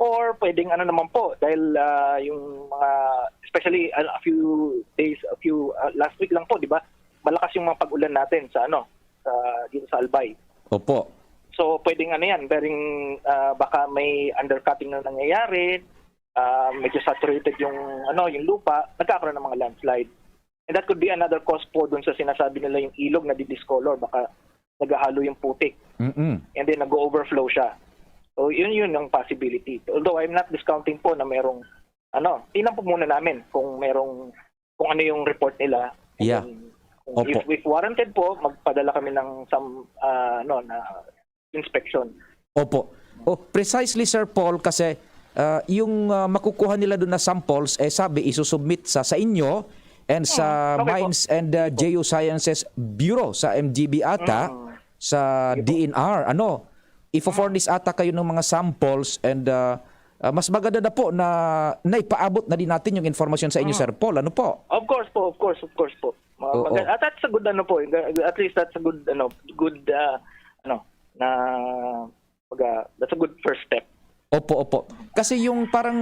Or pwedeng ano naman po, dahil ah, yung mga, especially a, a few days, a few, ah, last week lang po, di ba? Malakas yung mga pag-ulan natin sa ano, sa, dito sa Albay. Opo. So, pwedeng ano yan, pwedeng ah, baka may undercutting na nangyayari, ah, medyo saturated yung, ano, yung lupa, nagkakaroon ng mga landslide. And that could be another cause po dun sa sinasabi nila yung ilog na didiscolor, baka naghahalo yung putik. Mm-mm. And then nag-overflow siya. So, yun yun ang possibility. Although I'm not discounting po na merong, ano, tingnan po muna namin kung merong, kung ano yung report nila. And Yeah. then, kung Opo. if, if warranted po, magpadala kami ng some, ah, ano, na inspection. Opo. Oh, precisely, Sir Paul, kasi ah, yung ah, makukuha nila doon na samples, eh, sabi, isusubmit sa, sa inyo and sa Mm, okay po. Mines and ah, Geosciences Bureau sa M G B ata, Mm. sa D N R. Ano, ifo-furnish ata kayo ng mga samples and ah, ah, mas maganda na po na naipaabot na din natin yung informasyon sa inyo, Mm. Sir Paul. Ano po? Of course po, of course, of course po. Ma- Oo. Mag- at that's a good ano po, at least that's a good ano, good ah, ano, na baga, that's a good first step. Opo, opo. Kasi yung parang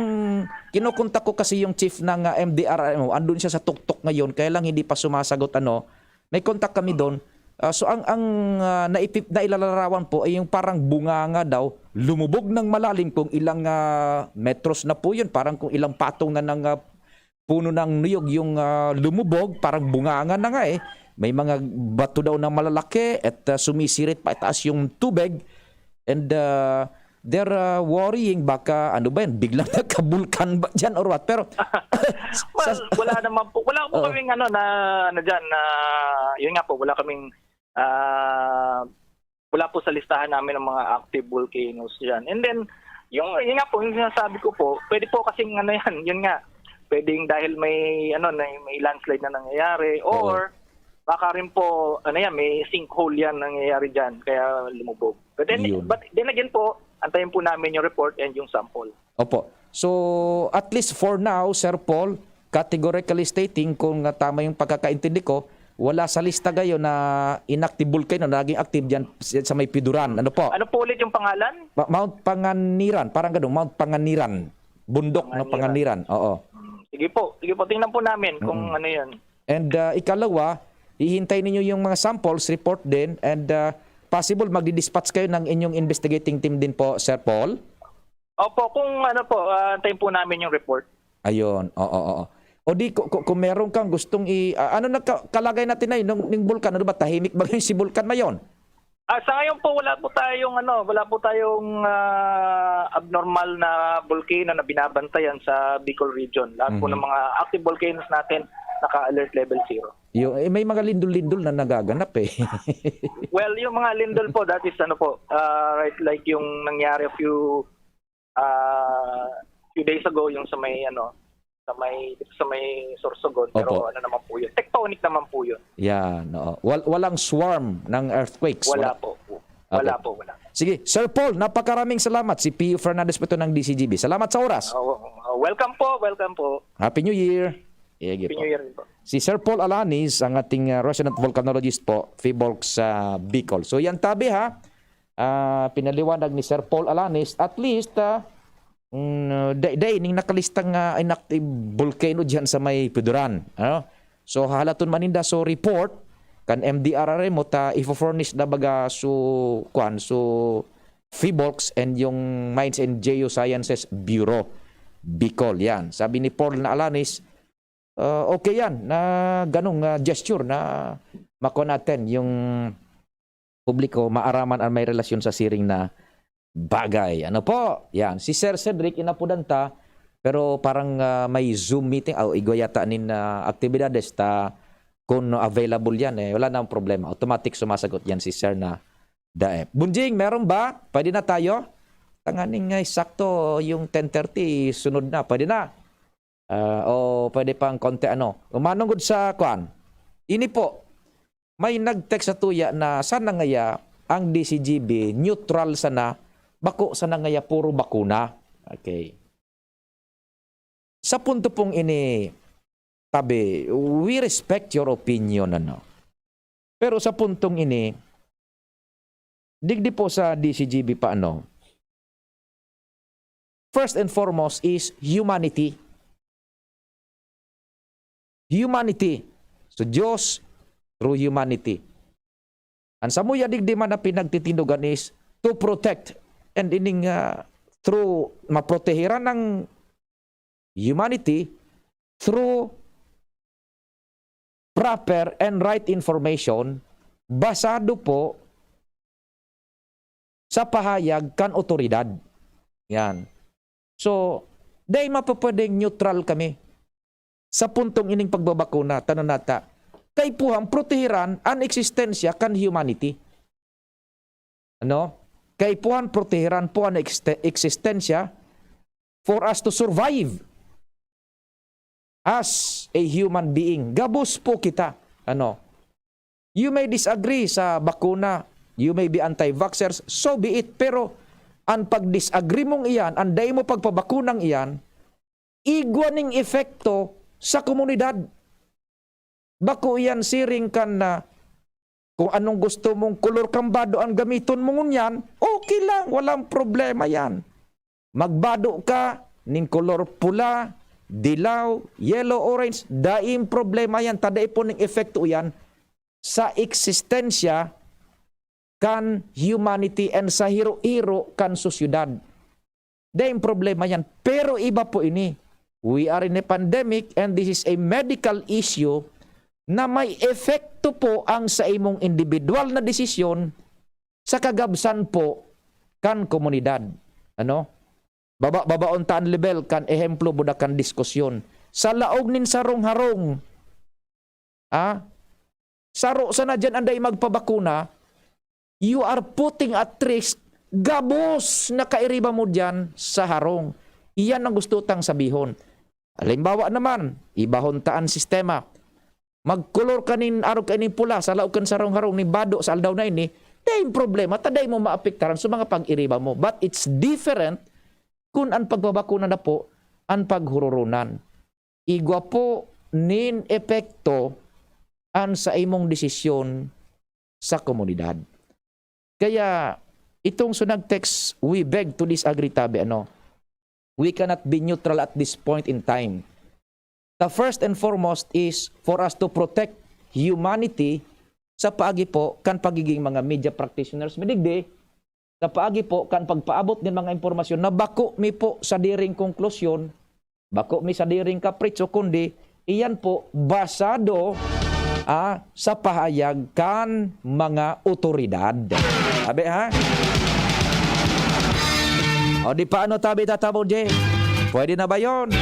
kinukontak ko kasi yung chief ng ah, M D R R M O, andun siya sa tuktok ngayon, kaya lang hindi pa sumasagot, ano. May contact kami doon. Ah, so ang ang ah, naipip, nailalarawan po ay yung parang bunganga daw, lumubog ng malalim kung ilang ah, metros na po yun, parang kung ilang patong na ng ah, puno ng niyog yung ah, lumubog, parang bunganga na nga eh. May mga bato daw na malalaki at ah, sumisirit pa itaas yung tubig. And ah, they're ah, worrying baka ano ba yan, biglang nagkabulkan ba dyan or what? Pero Well, wala naman po. Wala po Oo. kaming ano na, ano dyan, na, yun nga po, wala kaming, ah, wala po sa listahan namin ng mga active volcanoes dyan. And then, yung, yun nga po, yung sinasabi ko po, pwede po kasing ano yan, yun nga, pwedeng dahil may, ano, na, may landslide na nangyayari, Oo. or baka rin po, ano yan, may sinkhole yan nangyayari dyan, kaya lumubog. But then, Yun. but then again po, antayin po namin yung report and yung sample. Opo. So, at least for now, Sir Paul, categorically stating kung ah, tama yung pagkakaintindi ko, wala sa lista ngayon na inactive volcano na naging active dyan sa may Piduran. Ano po? Ano po ulit yung pangalan? Ma- Mount Panganiran, parang ganun, Mount Panganiran. Bundok na Panganiran, oo. Sige po, sige po, tingnan po namin kung Mm-mm. ano yun. And ah, ikalawa, hihintay ninyo yung mga samples, report din, and ah, possible magdi-dispatch kayo ng inyong investigating team din po, Sir Paul? Opo, kung ano po, ah, antayin po namin yung report. Ayun, oo, oo. O di, ku-, ku-, kung meron kang gustong i-, ah, ano nagka-, kalagay natin na yun, nung, nung bulkan, ano ba, tahimik ba yung si bulkan ngayon? Ah, sa ngayon po, wala po tayong, ano, wala po tayong, ah, abnormal na volcano na binabantayan sa Bicol region. Lahat po Mhm. ng mga active volcanoes natin, naka-alert level zero. Yung, eh, may mga lindol-lindol na nagaganap, eh. Well, yung mga lindol po, that is, ano po, ah, right, like yung nangyari a few, ah, few days ago, yung sa may, ano, sa may, sa may Sorsogon, pero Opo. ano naman po yun, tectonic naman po yun. Yan, oo. Wal-, walang swarm ng earthquakes. Wala Wala. po. Wala Okay. po, wala. Sige, Sir Paul, napakaraming salamat. Si Pio Fernandez po ito ng D C G B. Salamat sa oras. Ah, w-, ah, welcome po, welcome po. Happy New Year. Sige Happy po. New Year din po. Si Sir Paul Alanis, ang ating, ah, resident volcanologist po, PHIVOLCS sa Bicol. So yan tabi ha, ah, pinaliwanag ni Sir Paul Alanis, at least, ah, mm, day, day, ning nakalistang, ah, inactive volcano dyan sa may Pidoran, ano? So hahalaton man ninda, so report kan M D R R M mo ta ifo-furnish na baga so, kwan, so PHIVOLCS and yung Mines and Geosciences Bureau, Bicol. Yan. Sabi ni Paul na Alanis, ah, okay yan na ganong, ah, gesture na makuha natin yung publiko, maaraman ang may relasyon sa siring na bagay. Ano po? Yan. Si Sir Cedric, inapudan ta, pero parang, ah, may Zoom meeting, o igwa yata nin, ah, aktibidades, ta kung available yan, eh, wala nang problema. Automatic sumasagot yan si Sir na Daep. Bunjing, meron ba? Pwede na tayo? Tanganing nga sakto yung ten thirty, sunod na. Pwede na. Ah, o pwede pang konti ano. Umanong gud sa kwan. Ini po, may nag-text sa tuya na sana ngaya ang D C G B neutral sana, bako sana ngaya puro bakuna. Okay. Sa punto pong ini, tabi, we respect your opinion, ano. Pero sa puntong ini, digdi po sa D C G B pa, ano, first and foremost is humanity. Humanity. So, Diyos through humanity. An samuya digdi man na pinagtitindogan is to protect and ining, ah, through maprotehiran ang humanity through proper and right information basado po sa pahayag kan otoridad. Yan. So, dai mapapwedeng neutral kami sa puntong ining pagbabakuna, tanon nata. Kaipuhan protehiran an eksistensya kan humanity. Ano? Kaipuhan protehiran po an ekste-, eksistensya for us to survive as a human being. Gabos po kita. Ano? You may disagree sa bakuna, you may be anti-vaxxers, so be it. Pero an pag-disagree mong iyan, an dai mo pagpabakunang iyan, igwa ning epekto sa komunidad. Bako iyan siring kan na kung anong gusto mong kolor kan bado an gamiton mo ngunyan, okay lang, walang problema yan. Magbado ka ning kolor pula, dilaw, yellow, orange, daing problema yan. Ta dai po ning epekto yan sa eksistensya kan humanity and sa hiro-hiro kan sosyedad. Daing problema yan. Pero iba po ini. We are in a pandemic and this is a medical issue na may epekto po ang sa imong individual na desisyon sa kagabsan po kan komunidad. Ano? Baba-, babaon ta an level kan ehemplo, buda kan diskusyon. Sa laog nin sarong harong, ah, saro sana diyan an dai magpabakuna, you are putting at risk gabos na kairiba mo diyan sa harong. Iyan ang gusto tang sabihon. Halimbawa naman, ibahon ta an sistema. Magkolor ka nin arog kaining pula sa laog kan sarong harong nin bado sa aldaw na ini, dai problema, ta dai mo maapektaran sa mga pag-iriba mo. But it's different kun an pagbabakuna na po an paghuroronan. Igwa po nin epekto an sa imong desisyon sa komunidad. Kaya itong so nag-text, we beg to disagree, tabi, ano, we cannot be neutral at this point in time. The first and foremost is for us to protect humanity sa paagi po kan pagiging mga media practitioners mi digdi, sa paagi po kan pagpaabot nin mga impormasyon na bako mi po sadiring konklusyon, bako mi sadiring kapritso, kundi iyan po basado, ah, sa pahayag kan mga otoridad. Sabi, ha? O di paano tabi tatabo, Jay? Pwede na ba yon?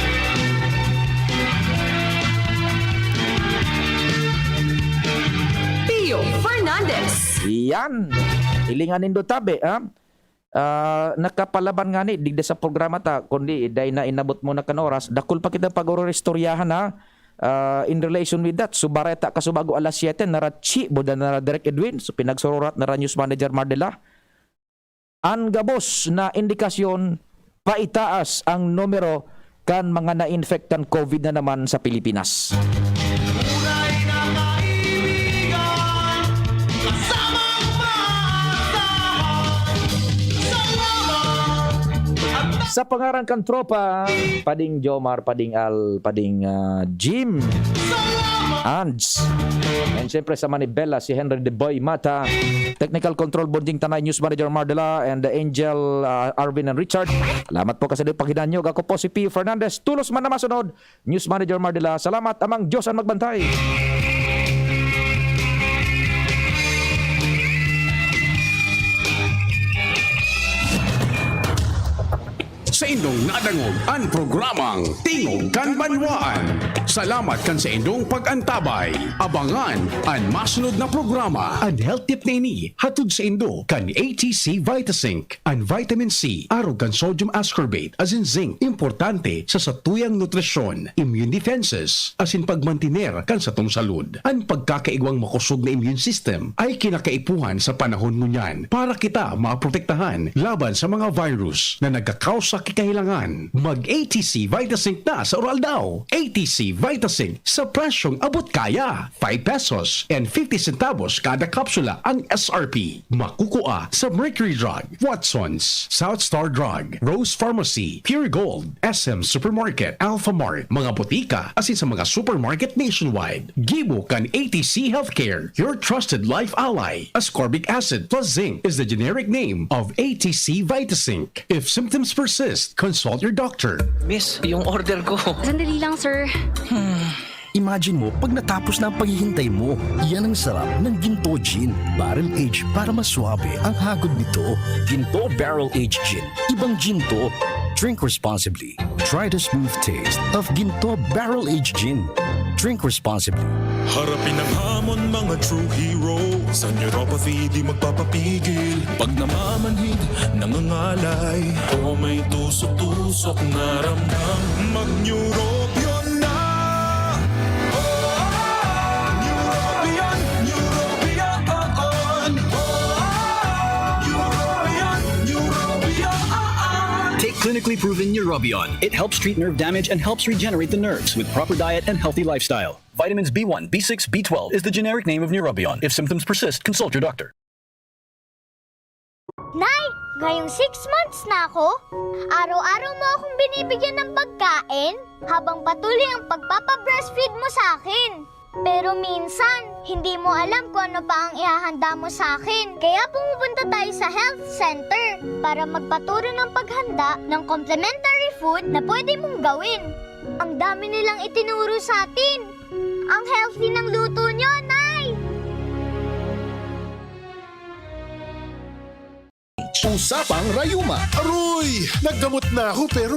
Pio Fernandez. Yan. Hilingan nindo tabi, ha? Ah, nakapalaban ngani digdi sa programa ta, kundi dai na inabot mo na kan oras, dakul pa kitang pag-ororistoryahan, ha? Ah, in relation with that, so bareta ka subago alas siyete, nara Chi, buda nara Direk Edwin, so pinagsururat nara News Manager Mardela. An gabos na indikasyon, paitaas ang numero kan mga na-infect kan COVID na naman sa Pilipinas. Tunay na kaibigan, kasamang maasahan. Salamat at Sa pangaran kan tropa, Pading Jomar, Pading Al, Pading, ah, Jim, salamat. Ands. And syempre sa Manibela, si Henry De Boy Mata, Technical Control, Bonjing Tanay, News Manager Mardela, and the Angel, ah, Arvin and Richard. Salamat po kasi doon paghinanyog. Ako po si Pio Fernandez. Tulos man na masunod, News Manager Mardela. Salamat, amang Diyos ang magbantay. Saindong nadangog an programang Tingog kan Banwaan. Salamat kan saindong pag-antabay. Abangan an masunod na programa. An health tip na ini hatod saindo kan A T C Vitasync. An vitamin C, arog kan sodium ascorbate asin zinc, importante sa satuyang nutrisyon, immune defenses, asin pagmantiner kan satong salud. An pagkakaigwang makosog na immune system ay kinakaipuhan sa panahon ngunyan para kita maprotektahan laban sa mga virus na nagkakausa ki kahilangan. Mag A T C Vitasync na sa Uraldaw. A T C Vitasync sa presyong abot kaya. Five pesos and fifty centavos kada kapsula ang S R P. Makukua sa Mercury Drug, Watson's, South Star Drug, Rose Pharmacy, Pure Gold, S M Supermarket, Alpha Mart, mga botika, asin sa mga supermarket nationwide. Gibo kan A T C Healthcare, your trusted life ally. Ascorbic acid plus zinc is the generic name of A T C Vitasync. If symptoms persist, consult your doctor. Miss, yung order ko. Sandali lang, sir. Imagine mo, pag natapos na ang paghihintay mo, yan ang sarap ng Ginto Gin. Barrel aged para mas swabe ang hagod nito. Ginto Barrel Aged Gin. Ibang Ginto. Drink responsibly. Try the smooth taste of Ginto Barrel Aged Gin. Drink responsibly. Harapin ang hamon, mga true hero. Sa neuropathy, di magpapapigil. Pag namamanhid, nangangalay. O may tusok-tusok na ramdam. Mag-Neurobion na! Neurobion, Neurobion, on! Neurobion, Neurobion, on! Take clinically proven Neurobion. It helps treat nerve damage and helps regenerate the nerves with proper diet and healthy lifestyle. Vitamins B one, B six, B twelve is the generic name of Neurobion. If symptoms persist, consult your doctor. Nay, ngayong six months na ako, araw-araw mo akong binibigyan ng pagkain habang patuloy ang pagpapa-breastfeed mo sa akin. Pero minsan, hindi mo alam kung ano pa ang ihahanda mo sa akin. Kaya pumupunta tayo sa health center para magpaturo ng paghanda ng complementary food na pwede mong gawin. Ang dami nilang itinuro sa atin. Ang healthy ng luto nyo, Nay! Usapang Rayuma. Aroy! Naggamot na ako pero